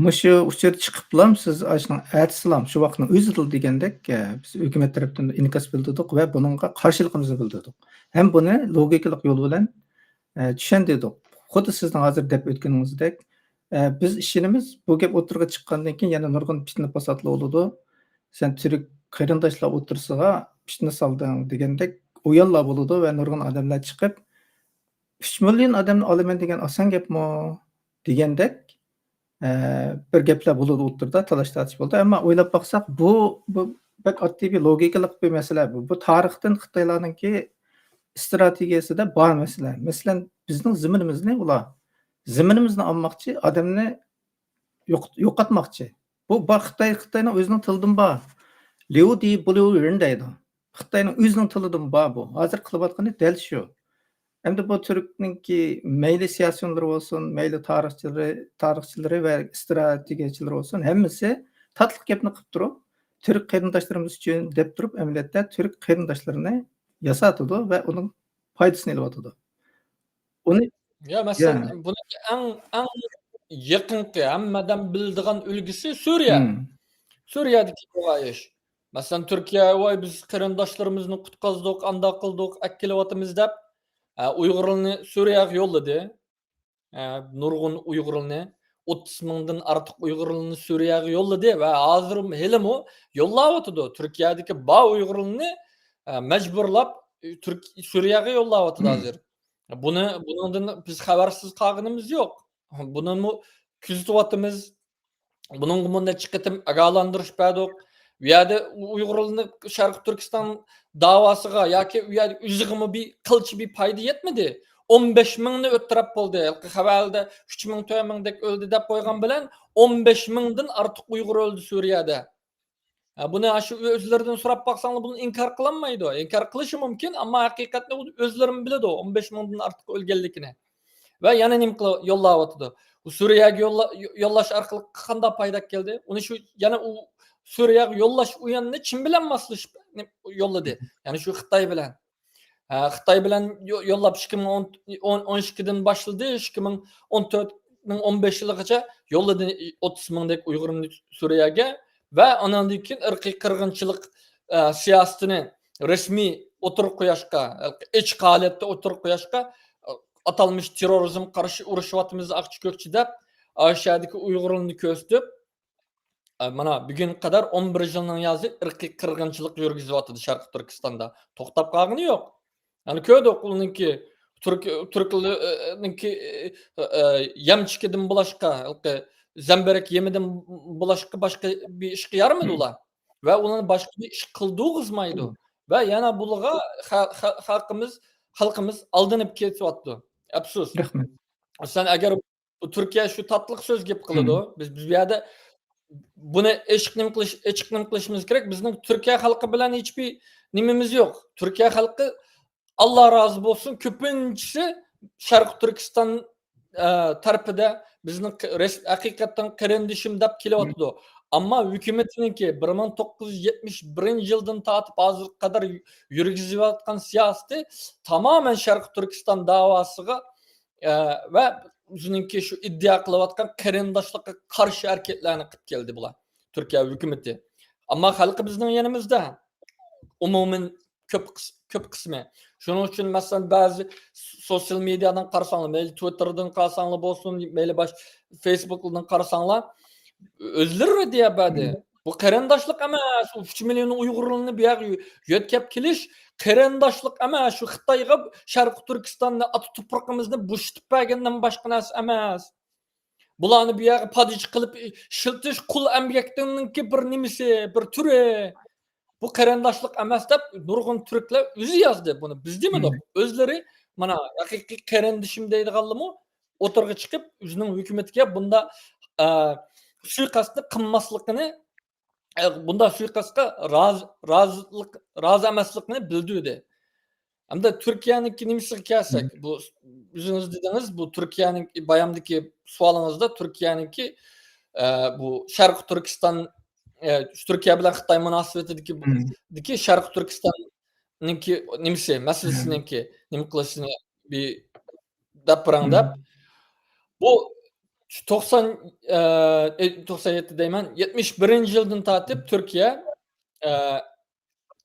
مۇشۇ ئۇچۇر چىقىپلا سىز ئاشۇنىڭ ئەتىسىلا شۇ ۋاقىتنىڭ ئۆزىدىلا دېگەندەك، ئە، بىز ھۆكۈمەت تەرەپتىن ئىنكاس بىلدۈردۇق ۋە بۇنىڭغا قارشىلىقىمىزنى بىلدۈردۇق. ھەم بۇنى لوگىكىلىق يول بىلەن، ئە، چۈشەندۈردۇق. خۇددى سىزنىڭ ھازىر دەپ ئۆتكىنىڭىزدەك، ئە، بىز ئىشىنىمىز، بۇ گەپ ئوتتۇرىغا چىققاندىن كېيىن يەنە نۇرغۇن پىتنە پاساتلار بولىدۇ. سەن تۈرك قېرىنداشلار ئوتتۇرىسىغا پىتنە سالدىڭ دېگەندەك ئويۇنلار بولىدۇ ۋە نۇرغۇن ئادەملەر چىقىپ، ئۈچ مىليون ئادەمنى ئالىمەن دېگەن ئاسان گەپمۇ؟ دېگەندەك، ئە، بىر گەپلەر بولىدۇ ئوتتۇرىدا، تالاش-تارتىش بولىدۇ. ئەمما ئويلاپ باقساق، بۇ، بۇ بەك ئاددىي بىر لوگىكىلىق بىر مەسىلە. بۇ، بۇ تارىختىن خىتايلارنىڭكى ئىستراتېگىيەسىدە بار مەسىلە. مەسىلەن، بىزنىڭ زېمىنىمىزنى ئۇلار، زېمىنىمىزنى ئالماقچى، ئادەمنى يوق-، يوقاتماقچى. بۇ بار خىتاي، خىتاينىڭ ئۆزىنىڭ تىلىدىمۇ بار. ليۇدى بۇليۇرىن دەيدۇ. خىتاينىڭ ئۆزىنىڭ تىلىدىمۇ بار بۇ. ھازىر قىلىۋاتقىنى دەل شۇ. ئەمدى بۇ تۈركنىڭكى مەيلى سىياسىيونلىرى بولسۇن، مەيلى تارىخچىلىرى، تارىخچىلىرى ۋە ئىستراتېگىيەچىلىرى بولسۇن، ھەممىسى تاتلىق گەپنى قىلىپ تۇرۇپ، تۈرك قېرىنداشلىرىمىز ئۈچۈن دەپ تۇرۇپ، ئەمەلىيەتتە تۈرك قېرىنداشلىرىنى ياساتىدۇ ۋە ئۇنىڭ پايدىسىنى ئېلىۋاتىدۇ. ئۇنى، يا، يا. مەسىلەن، بۇنىڭ ئەڭ، ئەڭ يېقىنقى، ھەممە ئادەم بىلىدىغان ئۈلگىسى سۈرىيە. مم. سۈرىيەدىكى بولغان ئىش. مەسىلەن، تۈركىيە، ۋاي، بىز قېرىنداشلىرىمىزنى قۇتقۇزدۇق، ئانداق قىلدۇق، ئەكېلىۋاتىمىز دەپ، ئە، ئۇيغۇرلارنى سۈرىيەگە يوللىدى. ئە، نۇرغۇن ئۇيغۇرلارنى، ئوتتۇز مىڭدىن ئارتۇق ئۇيغۇرلارنى سۈرىيەگە يوللىدى ۋە ھازىر ھېلىمۇ يوللاۋاتىدۇ. تۈركىيەدىكى بار ئۇيغۇرلارنى، ئە، مەجبۇرلاپ، ئە، تۈرك-، سۈرىيەگە يوللاۋاتىدۇ مم. ھازىر. بۇنى، بۇنىڭدىن بىز خەۋەرسىز قالغىنىمىز يوق. بۇنىمۇ كۆزىتىۋاتىمىز. بۇنىڭغىمۇ نەچچە قېتىم ئاگاھلاندۇرۇش بەردۇق. بۇ يەردە ئۇيغۇرلارنى شەرقىي تۈركىستان داۋاسىغا ياكى ئۇ يەردە ئۆزىگىمۇ بىر قىلچە بىر پايدا يەتمىدى. ئون بەش مىڭنى ئۆلتۈرۈپ بولدى. ھېلىقى خەۋەردە ئۈچ مىڭ، تۆت مىڭدەك ئۆلدى دەپ قويغان بىلەن، ئون بەش مىڭدىن ئارتۇق ئۇيغۇر ئۆلدى سۈرىيەدە. ھە، بۇنى شۇ ئۆزلىرىدىن سوراپ باقساڭلار، بۇنى ئىنكار قىلالمايدۇ. ئىنكار قىلىشى مۇمكىن، ئەمما ھەقىقەتنى ئۆزلىرىمۇ بىلىدۇ، ئون بەش مىڭدىن ئارتۇق ئۆلگەنلىكىنى. ۋە يەنە نېمە قىلىپ يوللاۋاتىدۇ؟ بۇ سۈرىيەگە يوللا-، يوللاش ئارقىلىق قانداق پايدا كەلدى؟ ئۇنى شۇ، يەنە ئۇ سۈرىيەگە يوللاش ئۇ يەننى چىن بىلەن ماسلىشىپ يوللىدى. يەنى شۇ خىتاي بىلەن. ھە، خىتاي بىلەن يو-، يوللاپ ئىككى مىڭ ئون، ئون، ئون ئىككىدىن باشلىدى، ئىككى مىڭ ئون تۆت، ئون بەش يىلىغىچە يوللىدى ئوتتۇز مىڭدەك ئۇيغۇرنى سۈرىيەگە ۋە ئاناندىن كېيىن ئىرقىي قىرغىنچىلىق، ئە، سىياسىتىنى رەسمىي ئوتتۇرىغا قويۇشقا، ئېچىق ھالەتتە ئوتتۇرىغا قويۇشقا، ئاتالمىش تېررورىزمغا قارشى ئۇرۇشۇۋاتىمىز ئاقچى كۆكچى دەپ، ئاشۇ يەردىكى ئۇيغۇرلارنى كۆرسىتىپ، ئە، مانا بۈگۈنگە قەدەر ئون بىر يىلنىڭ يازى ئىرقىي قىرغىنچىلىق يۈرگۈزۈۋاتىدۇ شەرقىي تۈركىستاندا. توختاپ قالغىنى يوق. يەنى كۆردۇك، ئۇنىڭكى تۈرك، تۈركلەرنىڭكى، ئە، ئە، يەمچىكىدىن بولاشقا، ھېلىقى زەمبىرەك يېمىدىن بولاشقا باشقا بىر ئىشقا يارىمىدى ئۇلار. ۋە ئۇلارنى باشقا بىر ئىش قىلدۇرغۇزمايدۇ. ۋە يەنە بۇلارغا خە-، خە-، خەلقىمىز، خەلقىمىز ئالدىنىپ كېتىۋاتىدۇ. ئەپسۇس. رەھمەت. سەن ئەگەر بۇ تۈركىيە شۇ تاتلىق سۆز گەپ قىلىدۇ. بىز، بىز بۇ يەردە بۇنى ئېچىق نېمە قىلىش، ئېچىق نېمە قىلىشىمىز كېرەك؟ بىزنىڭ تۈركىيە خەلقى بىلەن ھېچبىر نېمىمىز يوق. تۈركىيە خەلقى، ئاللا رازى بولسۇن، كۆپىنچىسى شەرقىي تۈركىستان، ئە، تەرىپىدە بىزنىڭ ق-، رەس-، ھەقىقەتەن قېرىندىشىم دەپ كېلىۋاتىدۇ. ئەمما ھۆكۈمىتىنىڭكى بىر مىڭ توققۇز يۈز يەتمىش بىرىنچى يىلدىن تارتىپ ھازىرغا قەدەر يۈرگۈزۈۋاتقان سىياسىتى تامامەن شەرقىي تۈركىستان داۋاسىغا، ئە، ۋە ئۆزىنىڭكى شۇ ئىدىيە قىلىۋاتقان قېرىنداشلىققا قارشى ھەرىكەتلەرنى قىلىپ كەلدى بۇلار، تۈركىيە ھۆكۈمىتى. ئەمما خەلقى بىزنىڭ يېنىمىزدا. ئومۇمەن كۆپ قىس-، كۆپ قىسمى. شۇنىڭ ئۈچۈن، مەسىلەن، بەزى سوتسىيال مېدىيادىن قارىساڭلار، مەيلى تىۋىتتېردىن قارىساڭلار بولسۇن، مەيلى باش فېيسبۇكتىن قارىساڭلار، ئۆزلىرى رەددىيە بەردى. بۇ قېرىنداشلىق ئەمەس، ئۇ ئۈچ مىليون ئۇيغۇرلارنى بۇ يەرگە يۆتكەپ كېلىش قېرىنداشلىق ئەمەس، شۇ خىتايغا شەرقىي تۈركىستاننى، ئاتا تۇپرىقىمىزنى بوشىتىپ بەرگەندىن باشقا نەرسە ئەمەس. بۇلارنى بۇ يەرگە پادىچى قىلىپ ئىشلىتىش قۇل ئەمگەكنىڭكى بىر نېمىسى، بىر تۈرى. بۇ قېرىنداشلىق ئەمەس دەپ نۇرغۇن تۈركلەر ئۆزى يازدى بۇنى. بىز دېمىدۇق. ئۆزلىرى مانا ھەقىقىي قېرىندىشىم دەيدىغانلىرىمۇ ئوتتۇرىغا چىقىپ، ئۆزىنىڭ ھۆكۈمىتىگە بۇنداق، ئە، سۇيىقەستنى قىلماسلىقىنى، ئە، بۇنداق سۇيىقەستقە راز-، رازىلىق، رازى ئەمەسلىكىنى بىلدۈردى. ئەمدى تۈركىيەنىڭكى نېمىسىگە كەلسەك، بۇ ئۆزىڭىز دېدىڭىز، بۇ تۈركىيەنىڭ بايامدىكى سوئالىڭىزدا تۈركىيەنىڭكى، ئە، بۇ شەرقىي تۈركىستان، ئە، تۈركىيە بىلەن خىتاي مۇناسىۋىتىدىكى، دىكى شەرقىي تۈركىستاننىڭكى نېمىسى، مەسىلىسىنىڭكى نېمە قىلىشىنى بىر دەپ بېرىڭ دەپ. بۇ توقسان، ئە، ئە، توقسان يەتتە دەيمەن، يەتمىش بىرىنچى يىلدىن تارتىپ تۈركىيە، ئە،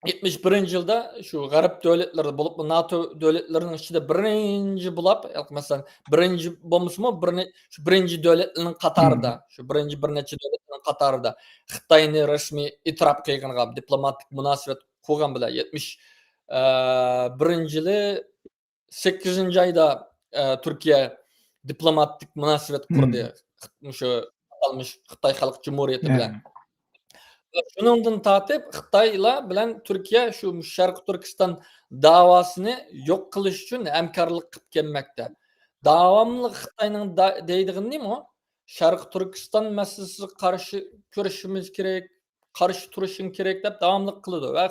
يەتمىش بىرىنچى يىلدا شۇ غەرب دۆلەتلىرى بولۇپمۇ ناتو دۆلەتلىرىنىڭ ئىچىدە بىرىنچى بولۇپ، مەسىلەن، بىرىنچى بولمىسىمۇ، بىرنى-، شۇ بىرىنچى دۆلەتلەرنىڭ قاتارىدا، شۇ بىرىنچى بىر نەچچە دۆلەتلەرنىڭ قاتارىدا خىتاينى رەسمىي ئېتىراپ قىلغىنىغا، دىپلوماتىك مۇناسىۋەت قۇرغان بىلەن يەتمىش، ئە، بىرىنچى يىلى سەككىزىنچى ئايدا، ئە، تۈركىيە دىپلوماتىك مۇناسىۋەت قۇردى. مۇشۇ ئاتالمىش خىتاي خەلق جۇمھۇرىيىتى بىلەن. شۇنىڭدىن تارتىپ خىتايلار بىلەن تۈركىيە شۇ شەرقىي تۈركىستان داۋاسىنى يوق قىلىش ئۈچۈن ھەمكارلىق قىلىپ كەلمەكتە. داۋاملىق خىتاينىڭ دا-، دەيدىغىنى نېمە؟ شەرقىي تۈركىستان مەسىلىسىگە قارشى كۈرىشىمىز كېرەك، قارشى تۇرۇشۇڭ كېرەك دەپ داۋاملىق قىلىدۇ. ۋە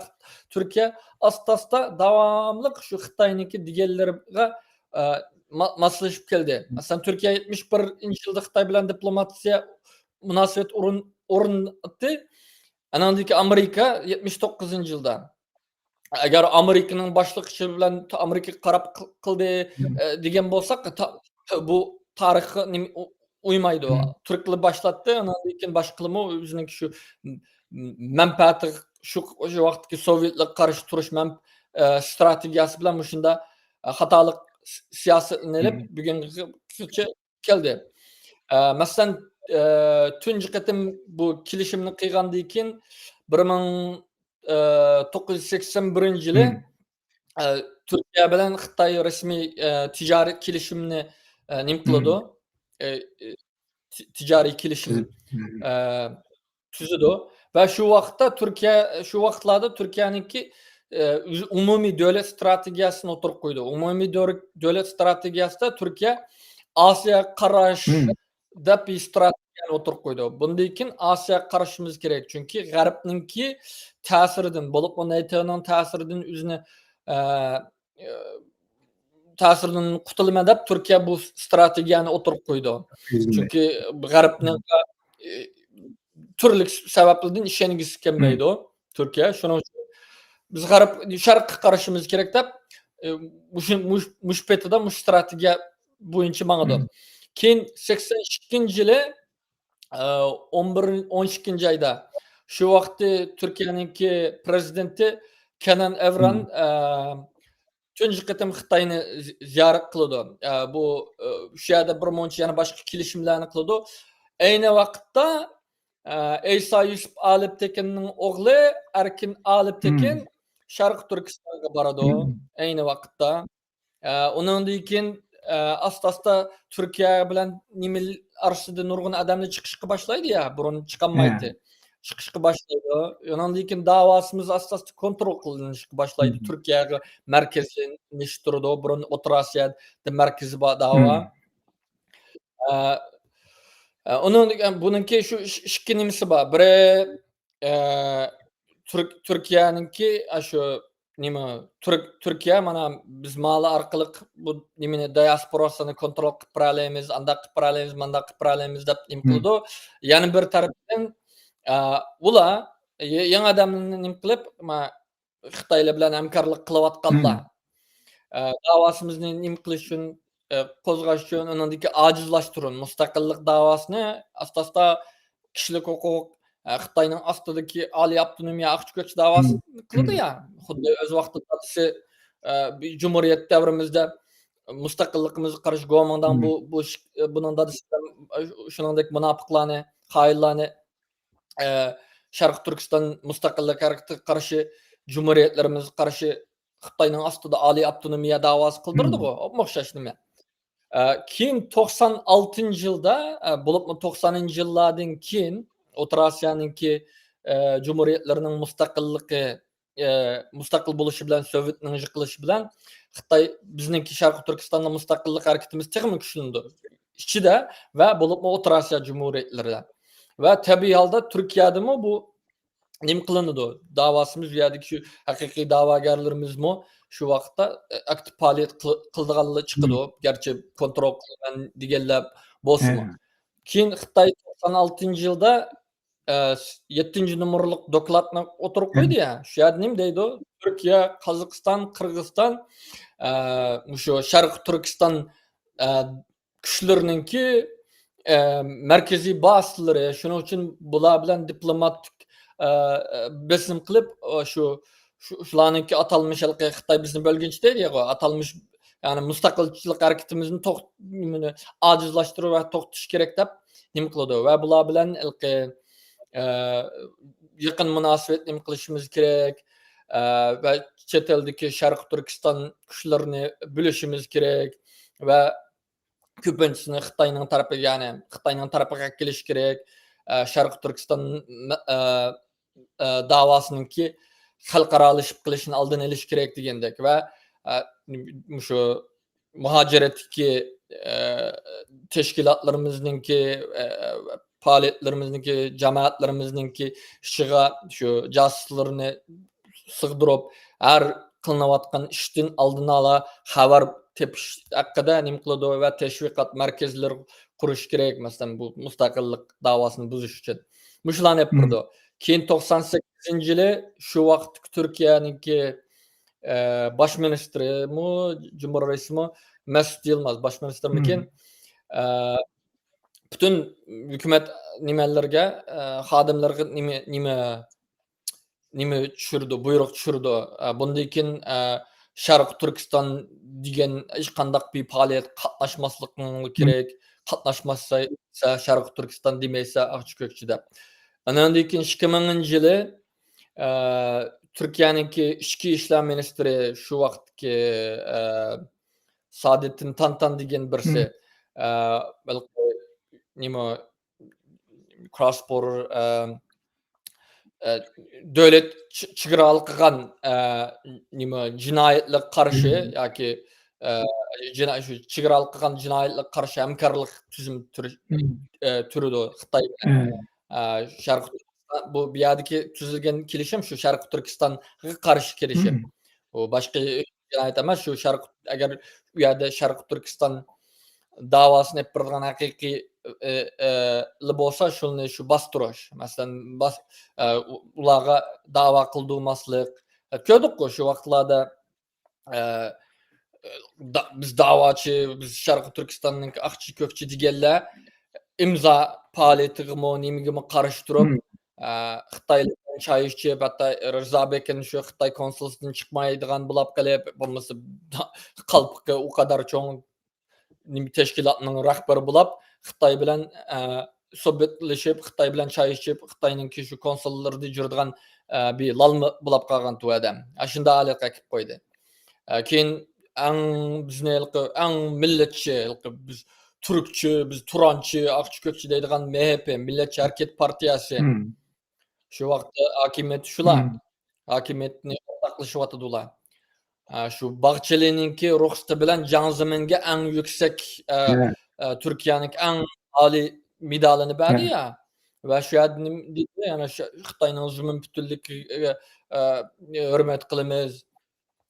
تۈركىيە ئاستا-ئاستا داۋاملىق شۇ خىتاينىڭكى دېگەنلىرىگە، ئە، ما-، ماسلىشىپ كەلدى. مەسىلەن، تۈركىيە يەتمىش بىرىنچى يىلدا خىتاي بىلەن دىپلوماتىيە مۇناسىۋەت ئورۇن-، ئورناتتى. ئاناندىن كېيىن ئامېرىكا يەتمىش توققۇزىنچى يىلدا. ئەگەر ئامېرىكىنىڭ باشلىقى بىلەن ئامېرىكىغا قاراپ قىل-، قىلدى، ئە، دېگەن بولساق، تا-، بۇ تارىخقا نېمە ئۇ-، ئۇيمايدۇ. تۈركلەر باشلاتتى، ئاندىن كېيىن باشقىلىرمۇ ئۆزىنىڭكى شۇ م-، مەنپەئەتى، شۇ، شۇ ۋاقىتتىكى سوۋېتلارغا قارشى تۇرۇش مەن-، ئە، ستراتېگىيەسى بىلەن مۇشۇنداق، ئە، خاتالىق س-، سىياسەتنى ئېلىپ، بۈگۈنگىچە كەلدى. ئە، مەسىلەن، ئە، تۇنجى قېتىم بۇ كېلىشىمنى قىلغاندىن كېيىن، بىر مىڭ، ئە، توققۇز يۈز سەكسەن بىرىنچى يىلى، ئە، تۈركىيە بىلەن خىتاي رەسمىي، ئە، تىجارىي كېلىشىمنى، ئە، نېمە قىلىدۇ؟ ئە، ئە، تى-، تىجارىي كېلىشىم، ئە، تۈزىدۇ. ۋە شۇ ۋاقىتتا تۈركىيە، شۇ ۋاقىتلاردا تۈركىيەنىڭكى، ئە، ئۆز-، ئومۇمىي دۆلەت ستراتېگىيەسىنى ئوتتۇرىغا قويدى. ئومۇمىي دۆ-، دۆلەت ستراتېگىيەسىدە تۈركىيە ئاسىياغا قاراش دەپ بىر ستراتېگىيەنى ئوتتۇرىغا قويدى. بۇندىن كېيىن ئاسىياغا قارىشىمىز كېرەك. چۈنكى غەربنىڭكى تەسىرىدىن، بولۇپمۇ نەيتونىڭ تەسىرىدىن ئۆزىنى، ئە، ئە، تەسىرىدىن قۇتۇلىمەن دەپ تۈركىيە بۇ ستراتېگىيەنى ئوتتۇرىغا قويدى. چۈنكى غەربنىڭ، ئە، تۈرلۈك سەۋەبلەردىن ئىشەنگۈسى كەلمەيدۇ تۈركىيە. شۇنىڭ ئۈچۈن بىز غەرب، شەرققە قارىشىمىز كېرەك دەپ، ئە، مۇشۇ، مۇش-، مۇشۇ پېتىدە مۇشۇ ستراتېگىيە بويىچە ماڭىدۇ. كېيىن سەكسەن ئىككىنچى يىلى، ئە، ئون بىر، ئون ئىككىنچى ئايدا شۇ ۋاقىتتا تۈركىيەنىڭكى پرېزىدېنتى كەنان ئەۋران، ئە، تۇنجى قېتىم خىتاينى زى-، زىيارەت قىلىدۇ. ئە، بۇ، ئە، شۇ يەردە بىر مۇنچە يەنە باشقا كېلىشىملەرنى قىلىدۇ. ئەينى ۋاقىتتا، ئە، ئەيسا يۈسۈپ ئالىپتېكىننىڭ ئوغلى ئەركىن ئالىپتېكىن شەرقىي تۈركىستانغا بارىدۇ. ئەينى ۋاقىتتا. ئە، ئۇنىڭدىن كېيىن، ئە، ئاستا-ئاستا تۈركىيە بىلەن نېمە ئارىسىدا نۇرغۇن ئادەملەر چىقىشقا باشلايدۇ يا، بۇرۇن چىقالمايتتى. چىقىشقا باشلايدۇ. ئۇنىڭدىن كېيىن داۋاسىمىز ئاستا-ئاستا كونترول قىلىنىشقا باشلايدۇ. تۈركىيەگە مەركەزلىشتۈرىدۇ. بۇرۇن ئوتتۇرا ئاسىيادا مەركىزى بار داۋا. ئە، ئە، ئۇنىڭ، بۇنىڭكى شۇ ئىش-، ئىككى نېمىسى بار. بىرى، ئە، تۈرك-، تۈركىيەنىڭكى، ئە، شۇ نېمە، تۈرك-، تۈركىيە مانا بىز مالا ئارقىلىق بۇ نېمىنى، دىياسپوراسىنى كونترول قىلىپ بېرەلەيمىز، ئانداق قىلىپ بېرەلەيمىز، مانداق قىلىپ بېرەلەيمىز دەپ نېمە قىلىدۇ. يەنە بىر تەرەپتىن، ئە، ئۇلار يېڭى ئادەمنى نېمە قىلىپ، ما-، خىتايلار بىلەن ھەمكارلىق قىلىۋاتقانلار، ئە، داۋاسىمىزنى نېمە قىلىش ئۈچۈن، ئە، قوزغاش ئۈچۈن، ئۇنىڭدىكى ئاجىزلاشتۇرۇن، مۇستەقىللىق داۋاسىنى ئاستا-ئاستا كىشىلىك ھوقۇق، ئە، خىتاينىڭ ئاستىدىكى ئالىي ئاپتونومىيە ئاقچى كۆچى داۋاسى قىلدى يا. خۇددى ئۆز ۋاقتىدا دادىسى، ئە، بىر جۇمھۇرىيەت دەۋرىمىزدە مۇستەقىللىقىمىزغا قارشى گومىنداڭ بۇ، بۇ ئىش-، بۇنىڭ دادىسى بىلەن، ئە، شۇنىڭدەك مۇناپىقلارنى، خائىنلارنى ئە، شەرقىي تۈركىستان مۇستەقىللىق ھەرىكىتىگە قارشى، جۇمھۇرىيەتلىرىمىزگە قارشى خىتاينىڭ ئاستىدا ئالىي ئاپتونومىيە داۋاسى قىلدۇردىغۇ، ئوخشاش نېمە. ئە، كېيىن توقسان ئالتىنچى يىلدا، ئە، بولۇپمۇ توقسانىنچى يىللاردىن كېيىن ئوتتۇرا ئاسىيانىڭكى، ئە، جۇمھۇرىيەتلىرىنىڭ مۇستەقىللىقى، ئە، مۇستەقىل بولۇشى بىلەن، سوۋېتنىڭ يىقىلىشى بىلەن خىتاي بىزنىڭكى شەرقىي تۈركىستاندا مۇستەقىللىق ھەرىكىتىمىز تېخىمۇ كۈچلىنىدۇ. ئىچىدە ۋە بولۇپمۇ ئوتتۇرا ئاسىيا جۇمھۇرىيەتلىرىدە. ۋە تەبىئىي ھالدا تۈركىيەدىمۇ بۇ نېمە قىلىنىدۇ؟ داۋاسىمىز، بۇ يەردىكى شۇ ھەقىقىي داۋاگەرلىرىمىزمۇ شۇ ۋاقىتتا، ئە، ئاكتىپ پائالىيەت قىل-، قىلىدىغانلار چىقىدۇ. گەرچە كونترول قىلىمەن دېگەنلەر بولسىمۇ. كېيىن خىتاي توقسان ئالتىنچى يىلدا، ئە، يەتتىنچى نومۇرلۇق دوكلاتنى ئوتتۇرىغا قويدى يا. شۇ يەردە نېمە دەيدۇ؟ تۈركىيە، قازاقىستان، قىرغىزىستان، ئە، مۇشۇ شەرقىي تۈركىستان، ئە، كۈچلىرىنىڭكى، ئە، مەركىزىي بازىلىرى، شۇنىڭ ئۈچۈن بۇلار بىلەن دىپلوماتىك، ئە، بېسىم قىلىپ، ئە، شۇ، شۇ، شۇلارنىڭكى ئاتالمىش ھېلىقى خىتاي بىزنى بۆلگۈنچى دەيدۇ ياغۇ، ئاتالمىش، يەنى مۇستەقىلچىلىق ھەرىكىتىمىزنى توخ-، نېمىنى، ئاجىزلاشتۇرۇش ۋە توختىتىش كېرەك دەپ نېمە قىلىدۇ ۋە بۇلار بىلەن ھېلىقى، ئە، يېقىن مۇناسىۋەت نېمە قىلىشىمىز كېرەك، ئە، ۋە چەت ئەلدىكى شەرقىي تۈركىستان كۈچلىرىنى بۆلۈشىمىز كېرەك ۋە كۆپىنچىسىنى خىتاينىڭ تەرىپىگە، يەنى خىتاينىڭ تەرىپىگە ئەكېلىش كېرەك. ئە، شەرقىي تۈركىستان، ئە، ئە، داۋاسىنىڭكى خەلقئارالىشىپ قېلىشىنى ئالدىنى ئېلىش كېرەك دېگەندەك ۋە، ئە، مۇشۇ مۇھاجىرەتتىكى، ئە، تەشكىلاتلىرىمىزنىڭكى، ئە، پائالىيەتلىرىمىزنىڭكى، جامائەتلىرىمىزنىڭكى ئىچىگە شۇ جاسۇسلىرىنى سىغدۇرۇپ، ھەر قىلىنىۋاتقان ئىشتىن ئالدىن ئالا خەۋەر تېپىش ھەققىدە نېمە قىلىدۇ ۋە تەشۋىقات مەركەزلىرى قۇرۇش كېرەك، مەسىلەن، بۇ مۇستەقىللىق داۋاسىنى بۇزۇش ئۈچۈن. مۇشۇلارنى ئېلىپ بېرىدۇ. كېيىن توقسان سەككىزىنچى يىلى شۇ ۋاقىتتىكى تۈركىيەنىڭكى، ئە، باش مىنىستىرىمۇ، جۇمھۇر رەئىسىمۇ مەسۇت يىلماز، باش مىنىستىرمىكىن، ئە، پۈتۈن ھۆكۈمەت نېمەلىرىگە، ئە، خادىملىرىغا نېمە، نېمە نېمە چۈشۈرىدۇ، بۇيرۇق چۈشۈرىدۇ. ئە، بۇندىن كېيىن، ئە، شەرقىي تۈركىستان دېگەن ھېچقانداق بىر پائالىيەتكە قاتناشماسلىقىڭلار كېرەك، قاتناشماسا شەرقىي تۈركىستان دېمەيسە ئاقچى كۆكچى دەپ. ئاندىن كېيىن ئىككى مىڭىنچى يىلى، ئە، تۈركىيەنىڭكى ئىچكى ئىشلار مىنىستىرى شۇ ۋاقىتتىكى، ئە، سادىتىن تانتان دېگەن بىرسى، ئە، نېمە، cross border، ئە، ئە، دۆلەت چ-، چېگرا ھالقىغان، ئە، نېمە، جىنايەتلەرگە قارشى ياكى، ئە، جىنا-، شۇ چېگرا ھالقىغان جىنايەتلەرگە قارشى ھەمكارلىق تۈزۈم تۈرى، ئە، تۈرىدۇ خىتاي بىلەن. ئە، شەرقىي تۈركىستان، بۇ، بۇ يەردىكى تۈزۈلگەن كېلىشىم شۇ شەرقىي تۈركىستانغا قارشى كېلىشىم. ئۇ باشقا جىنايەت ئەمەس، شۇ شەرق، ئەگەر ئۇ يەردە شەرقىي تۈركىستان داۋاسىنى ئېلىپ بېرىدىغان ھەقىقىي، ئى، ئى، ئى، بولسا، شۇنى شۇ باستۇرۇش. مەسىلەن، باس-، ئە، ئۇ-، ئۇلارغا داۋا قىلدۇرماسلىق. ئە، كۆردۇققۇ، شۇ ۋاقىتلاردا، ئە، دا-، بىز داۋاچى، بىز شەرقىي تۈركىستاننىڭ ئاقچى كۆكچى دېگەنلەر ئىمزا پائالىيىتىگىمۇ، نېمىگىمۇ قارشى تۇرۇپ، ئە، خىتاي بىلەن چاي ئىچىپ، ھەتتا رىزا بېكىن شۇ خىتاي كونسۇلىسىدىن چىقمايدىغان بولاپ قېلىپ، بولمىسا قالپىقى ئۇ قەدەر چوڭ نېمە تەشكىلاتنىڭ رەھبىرى بولاپ، خىتاي بىلەن، ئە، سۆھبەتلىشىپ، خىتاي بىلەن چاي ئىچىپ، خىتاينىڭكى شۇ كونسۇللىرىدا يۈرىدىغان، ئە، بىر لالما بولاپ قالغان تۇ ئادەم. ئاشۇنداق ھالەتكە ئەكىپ قويدى. ئە، كېيىن ئەڭ بىزنى ھېلىقى ئەڭ مىللەتچى، ھېلىقى بىز تۈركچى، بىز تۇرانچى، ئاقچى كۆكچى دەيدىغان مېھېپې، مىللەتچى ھەرىكەت پارتىيەسى. شۇ ۋاقىتتا ھاكىمىيەت شۇلار. ھاكىمىيەتنى ئورتاقلىشىۋاتىدۇ ئۇلار. ئە، شۇ باغچىلىنىڭكى رۇخسىتى بىلەن جياڭ زېمىنگە ئەڭ يۈكسەك، ئە، ئە، تۈركىيەنىڭكى ئەڭ ئالىي مېدالىنى بەردى يا. ۋە شۇ يەردە نېمە دېدى؟ يەنە شۇ خىتاينىڭ زېمىن پۈتۈنلۈكىگە، ئە، ھۆرمەت قىلىمىز.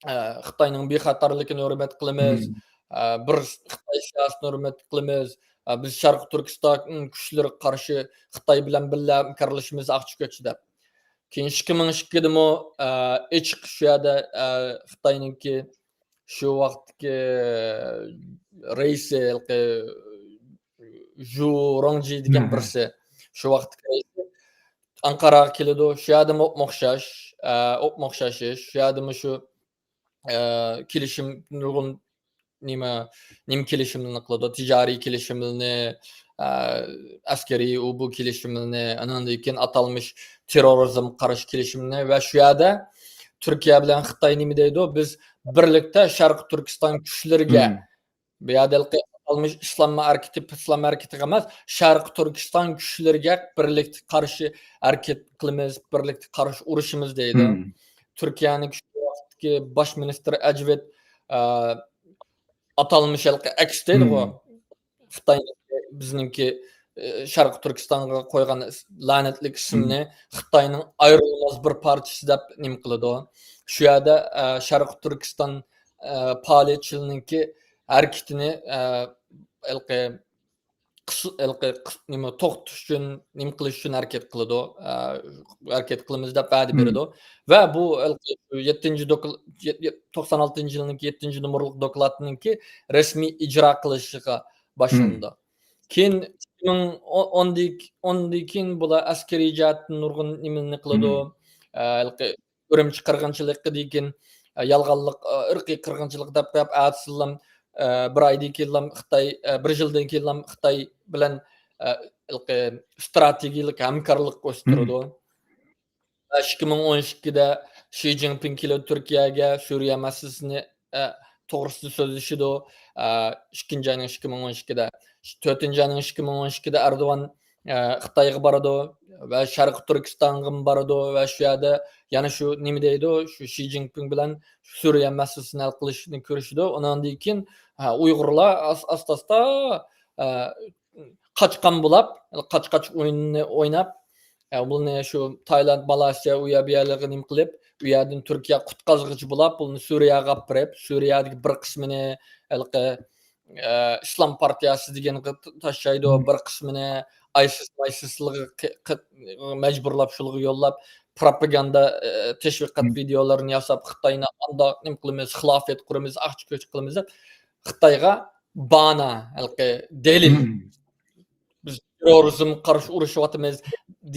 ئە، خىتاينىڭ بىخەتەرلىكىنى ھۆرمەت قىلىمىز. ئە، بىر خىتاي سىياسىتىنى ھۆرمەت قىلىمىز. ئە، بىز شەرقىي تۈركىستان كۈچلىرىگە قارشى خىتاي بىلەن بىللە ھەمكارلىشىمىز ئاقچى كۆكچى دەپ. كېيىن ئىككى مىڭ ئىككىدىمۇ، ئە، ئېچىق شۇ يەردە، ئە، خىتاينىڭكى شۇ ۋاقىتتىكى رەئىسى، ھېلىقى ژۇ رۇڭجى دېگەن بىرسى. شۇ ۋاقىتتىكى رەئىسى ئانقاراغا كېلىدۇ. شۇ يەردىمۇ ئوپمۇ ئوخشاش، ئە، ئوپمۇ ئوخشاش ئىش. شۇ يەردىمۇ شۇ، ئە، كېلىشىم، نۇرغۇن نېمە، نېمە كېلىشىملىرىنى قىلىدۇ، تىجارىي كېلىشىملىرىنى، ئە، ئەسكىرىي ئۇ بۇ كېلىشىملىرىنى، ئانىڭدىن كېيىن ئاتالمىش تېررورىزمغا قارشى كېلىشىمنى ۋە شۇ يەردە تۈركىيە بىلەن خىتاي نېمە دەيدۇ، بىز بىرلىكتە شەرقىي تۈركىستان كۈچلىرىگە، بۇ يەردە ھېلىقى ئاتالمىش ئىسلام ھەرىكىتى، ئىسلام ھەرىكىتىگە ئەمەس، شەرقىي تۈركىستان كۈچلىرىگە بىرلىكتە قارشى ھەرىكەت قىلىمىز، بىرلىكتە قارشى ئۇرۇشىمىز دەيدۇ. تۈركىيەنىڭ شۇ ۋاقىتتىكى باش مىنىستىرى ئەجۋىت، ئە، ئاتالمىش ھېلىقى ئەكس دەيدىغۇ. خىتاي بىزنىڭكى، ئە، شەرقىي تۈركىستانغا قويغان ئىس-، لەنەتلىك ئىسىمنى خىتاينىڭ ئايرىلماس بىر پارچىسى دەپ نېمە قىلىدۇ. شۇ يەردە، ئە، شەرقىي تۈركىستان، ئە، پائالىيەتچىلىرىنىڭكى ھەرىكىتىنى، ئە، ھېلىقى قىس-، ھېلىقى قىس-، نېمە، توختىتىش ئۈچۈن، نېمە قىلىش ئۈچۈن ھەرىكەت قىلىدۇ، ئە، ھەرىكەت قىلىمىز دەپ ۋەدە بېرىدۇ. ۋە بۇ ھېلىقى يەتتىنچى دوكل-، يەت-، يەت-، توقسان ئالتىنچى يىلنىڭكى يەتتىنچى نومۇرلۇق دوكلاتنىڭكى رەسمىي ئىجرا قىلىشىغا باشلىنىدۇ. كېيىن ئىككى مىڭ ئوندىن كېيىن بۇلار ئەسكىرىي جەھەتتىن نۇرغۇن نېمىنى قىلىدۇ. ئە، ھېلىقى ئۈرۈمچى قىرغىنچىلىقىدىن كېيىن، ئە، يالغانلىق، ئە، ئىرقىي قىرغىنچىلىق دەپ قويۇپ، ئەتىسىلام، ئە، بىر ئايدىن كېيىنلام خىتاي، ئە، بىر يىلدىن كېيىنلام خىتاي بىلەن، ئە، ھېلىقى ئىستراتېگىيەلىك ھەمكارلىق ئۆستۈرىدۇ. ئىككى مىڭ ئون ئىككىدە شى جىنپىڭ كېلىدۇ تۈركىيەگە، سۈرىيە مەسىلىسىنى، ئە، توغرىسىدا سۆزلىشىدۇ. ئە، ئىككىنچى ئاينىڭ ئىككى مىڭ ئون ئىككىدە، تۆتىنچى ئاينىڭ ئىككى مىڭ ئون ئىككىدە ئەردوغان، ئە، خىتايغا بارىدۇ ۋە شەرقىي تۈركىستانغىمۇ بارىدۇ ۋە شۇ يەردە يەنە شۇ نېمە دەيدۇ، شۇ شى جىنپىڭ بىلەن سۈرىيە مەسىلىسىنى ھەل قىلىشنى كۆرۈشىدۇ. ئۇنىڭدىن كېيىن، ھە، ئۇيغۇرلار ئاس-، ئاستا-ئاستا، ئە، قاچقان بولاپ، قاچ-قاچ ئويۇنىنى ئويناپ، ئە، بۇنى شۇ تايلاند، مالايسىيا، ئۇ يەر بۇ يەرلەرگە نېمە قىلىپ، ئۇ يەردىن تۈركىيە قۇتقازغۇچى بولاپ، بۇنى سۈرىيەگە ئاپىرىپ، سۈرىيەدىكى بىر قىسمىنى ھېلىقى، ئە، ئىسلام پارتىيەسى دېگەنگە ت-، تاشلايدۇ، بىر قىسمىنى ئايسىس، مايسىسلىقى قى-، قى-، مەجبۇرلاپ شۇلارغا يوللاپ، پروپاگاندا، ئە، تەشۋىقات ۋىدېئولىرىنى ياساپ، خىتاينى ئانداق نېمە قىلىمىز، خىلاپەت قۇرىمىز، ئاقچى كۆكچى قىلىمىز دەپ، خىتايغا بانا، ھېلىقى دەلىل، بىز تېررورىزمغا قارشى ئۇرۇشۇۋاتىمىز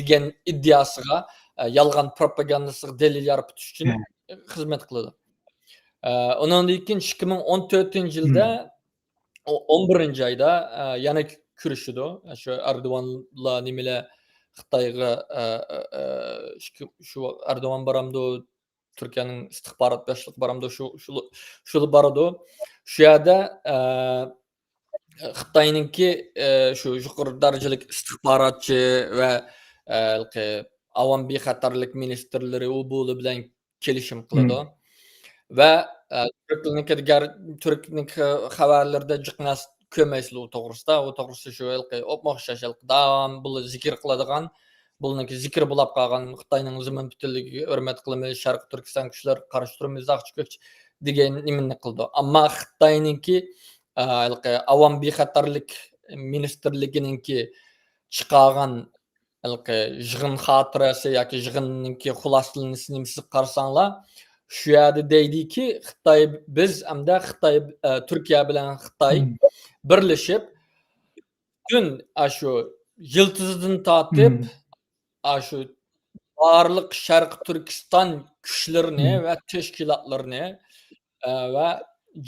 دېگەن ئىدىيەسىگە، ئە، يالغان پروپاگاندىسىغا دەلىل يارىتىش ئۈچۈن خىزمەت قىلىدۇ. ئە، ئۇنىڭدىن كېيىن ئىككى مىڭ ئون تۆتىنچى يىلدا، ئو-، ئون بىرىنچى ئايدا، ئە، يەنە كۆرۈشىدۇ. شۇ ئەردوغانلار نېمىلەر خىتايغا، ئە، ئە، ئە، ئىككى، شۇ ئەردوغان بارامدۇ، تۈركىيەنىڭ ئىستىخبارات باشلىقى بارامدۇ، شۇ، شۇ، شۇ بارىدۇ. شۇ يەردە، ئە، خىتاينىڭكى، ئە، شۇ يۇقىرى دەرىجىلىك ئىستىخباراتچى ۋە، ئە، ھېلىقى ئاۋام بىخەتەرلىك مىنىستىرلىرى ئۇ بۇلار بىلەن كېلىشىم قىلىدۇ. ۋە، ئە، تۈركلەرنىڭكى گەر-، تۈركنىڭكى خەۋەرلىرىدە جىق نەرسە كۆرمەيسىلەر ئۇ توغرىسىدا. ئۇ توغرىسىدا شۇ ھېلىقى ئوپمۇ ئوخشاش ھېلىقى داۋام بۇلار زىكىر قىلىدىغان، بۇلارنىڭكى زىكرى بولاپ قالغان، خىتاينىڭ زېمىن پۈتۈنلۈكىگە ھۆرمەت قىلىمىز، شەرقىي تۈركىستان كۈچلىرىگە قارشى تۇرىمىز، ئاقچى كۆكچى دېگەن نېمىنى قىلىدۇ. ئەمما خىتاينىڭكى، ئە، ھېلىقى ئاۋام بىخەتەرلىك مىنىستىرلىكىنىڭكى چىقارغان ھېلىقى يىغىن خاتىرىسى ياكى يىغىننىڭكى خۇلاسىلىنىشى نېمىسىگە قارىساڭلار، شۇ يەردە دەيدىكى، خىتاي، بىز ھەمدە خىتاي، ئە، تۈركىيە بىلەن خىتاي بىرلىشىپ، پۈتۈن ئاشۇ يىلتىزىدىن تارتىپ، ئاشۇ بارلىق شەرقىي تۈركىستان كۈچلىرىنى ۋە تەشكىلاتلىرىنى، ئە، ۋە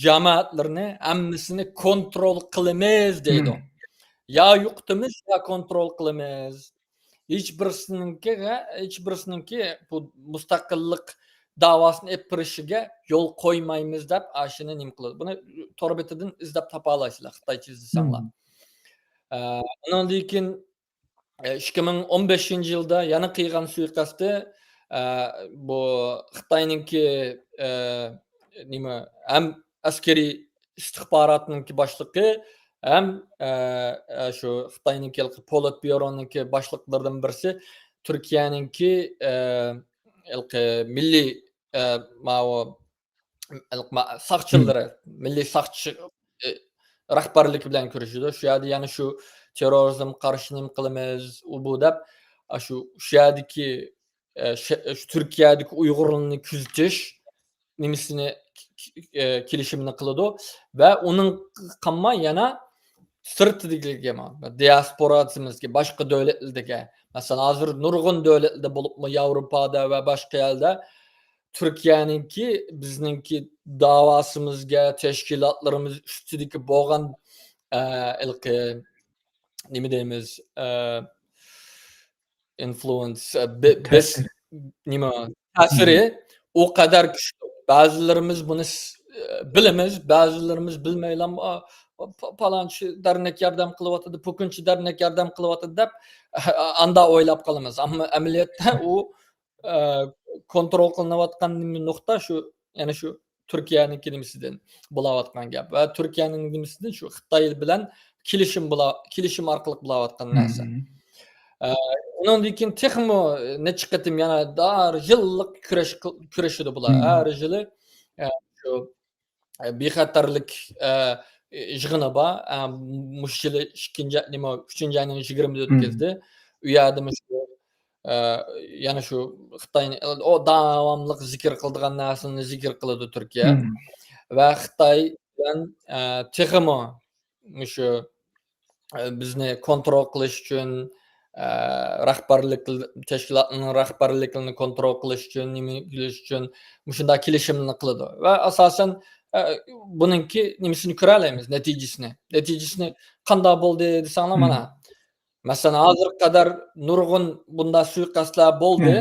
جامائەتلىرىنى ھەممىسىنى كونترول قىلىمىز دەيدۇ. يا يوقىتىمىز، يا كونترول قىلىمىز. ھېچ بىرسىنىڭكىگە، ھېچ بىرسىنىڭكى بۇ مۇستەقىللىق داۋاسىنى ئېلىپ بېرىشىگە يول قويمايمىز دەپ، ئاشۇنى نېمە قىلىدۇ. بۇنى تور بېتىدىن ئىزدەپ تاپالايسىلەر، خىتايچە ئىزدىسەڭلار. ئە، ئۇنىڭدىن كېيىن، ئە، ئىككى مىڭ ئون بەشىنچى يىلدا يەنە قىلغان سۇيىقەستى، ئە، بۇ خىتاينىڭكى، ئە، نېمە، ھەم ئەسكىرىي ئىستىخباراتنىڭكى باشلىقى ھەم، ئە، ئە، شۇ خىتاينىڭكى ھېلىقى پولىتبيۇرونىڭكى باشلىقلىرىدىن بىرسى، تۈركىيەنىڭكى، ئە، ھېلىقى مىللىي، ئە، ماۋۇ، ھېلىقى ما-، ساقچىلىرى، مىللىي ساقچى، ئە، رەھبەرلىكى بىلەن كۆرۈشىدۇ. شۇ يەردە يەنە شۇ تېررورىزمغا قارشى نېمە قىلىمىز، ئۇ بۇ دەپ، ئاشۇ، شۇ يەردىكى ئە، شە-، شۇ تۈركىيەدىكى ئۇيغۇرلارنى كۆزىتىش نېمىسىنى، ك-، ك-، ئە، كېلىشىمىنى قىلىدۇ ۋە ئۇنىڭ قالماي يەنە سىرتىدىكىلەرگە، دىياسپورا دېيمىزكى، باشقا دۆلەتلەردىكى، مەسىلەن، ھازىر نۇرغۇن دۆلەتلەردە بولۇپمۇ ياۋروپادا ۋە باشقا يەردە تۈركىيەنىڭكى بىزنىڭكى داۋاسىمىزغا، تەشكىلاتلىرىمىز ئۈستىدىكى بولغان، ئە، ھېلىقى نېمە دەيمىز، ئە، ئىنفلۇئېنس، ئە، بې-، بېس-، تەسىر. نېمە، تەسىرى ئۇ قەدەر كۈچلۈك. بەزىلىرىمىز بۇنى س-، ئە، بىلىمىز، بەزىلىرىمىز بىلمەيلا، ئا، پا-، پالانچى دەرنەك ياردەم قىلىۋاتىدۇ، پۇكۇنچى دەرنەك ياردەم قىلىۋاتىدۇ دەپ، ئاندا ئويلاپ قالىمىز. ئەمما ئەمەلىيەتتە ئۇ، ئە، كونترول قىلىنىۋاتقان نېمە نۇقتا شۇ، يەنە شۇ تۈركىيەنىڭكى نېمىسىدىن بولاۋاتقان گەپ ۋە تۈركىيەنىڭ نېمىسىدىن شۇ خىتاي بىلەن كېلىشىم بولا-، كېلىشىم ئارقىلىق بولاۋاتقان نەرسە. ئە، ئۇنىڭدىن كېيىن تېخىمۇ نەچچە قېتىم يەنە ھەر يىللىق كۈرەش قىل-، كۈرىشىدۇ بۇلار. ھەر يىلى، ئە، شۇ، ئە، بىخەتەرلىك، ئە، يىغىنى بار. ئە، مۇشۇ يىلى ئىككىنچى، نېمە، ئۈچىنچى ئاينىڭ يىگىرمىدە ئۆتكۈزدى. ئۇ يەردىمۇ شۇ ئە، يەنە شۇ خىتاينى، ئۇ داۋاملىق زىكىر قىلىدىغان نەرسىنى زىكىر قىلىدۇ تۈركىيە. ۋە خىتاي بىلەن، ئە، تېخىمۇ مۇشۇ، ئە، بىزنى كونترول قىلىش ئۈچۈن، ئە، رەھبەرلىك، تەشكىلاتنىڭ رەھبەرلىكىنى كونترول قىلىش ئۈچۈن، نېمە قىلىش ئۈچۈن مۇشۇنداق كېلىشىمنى قىلىدۇ. ۋە ئاساسەن، ئە، بۇنىڭكى نېمىسىنى كۆرەلەيمىز، نەتىجىسىنى. نەتىجىسىنى قانداق بولدى دېسەڭلار، مانا، مەسىلەن، ھازىرغا قەدەر نۇرغۇن بۇنداق سۇيىقەستلەر بولدى.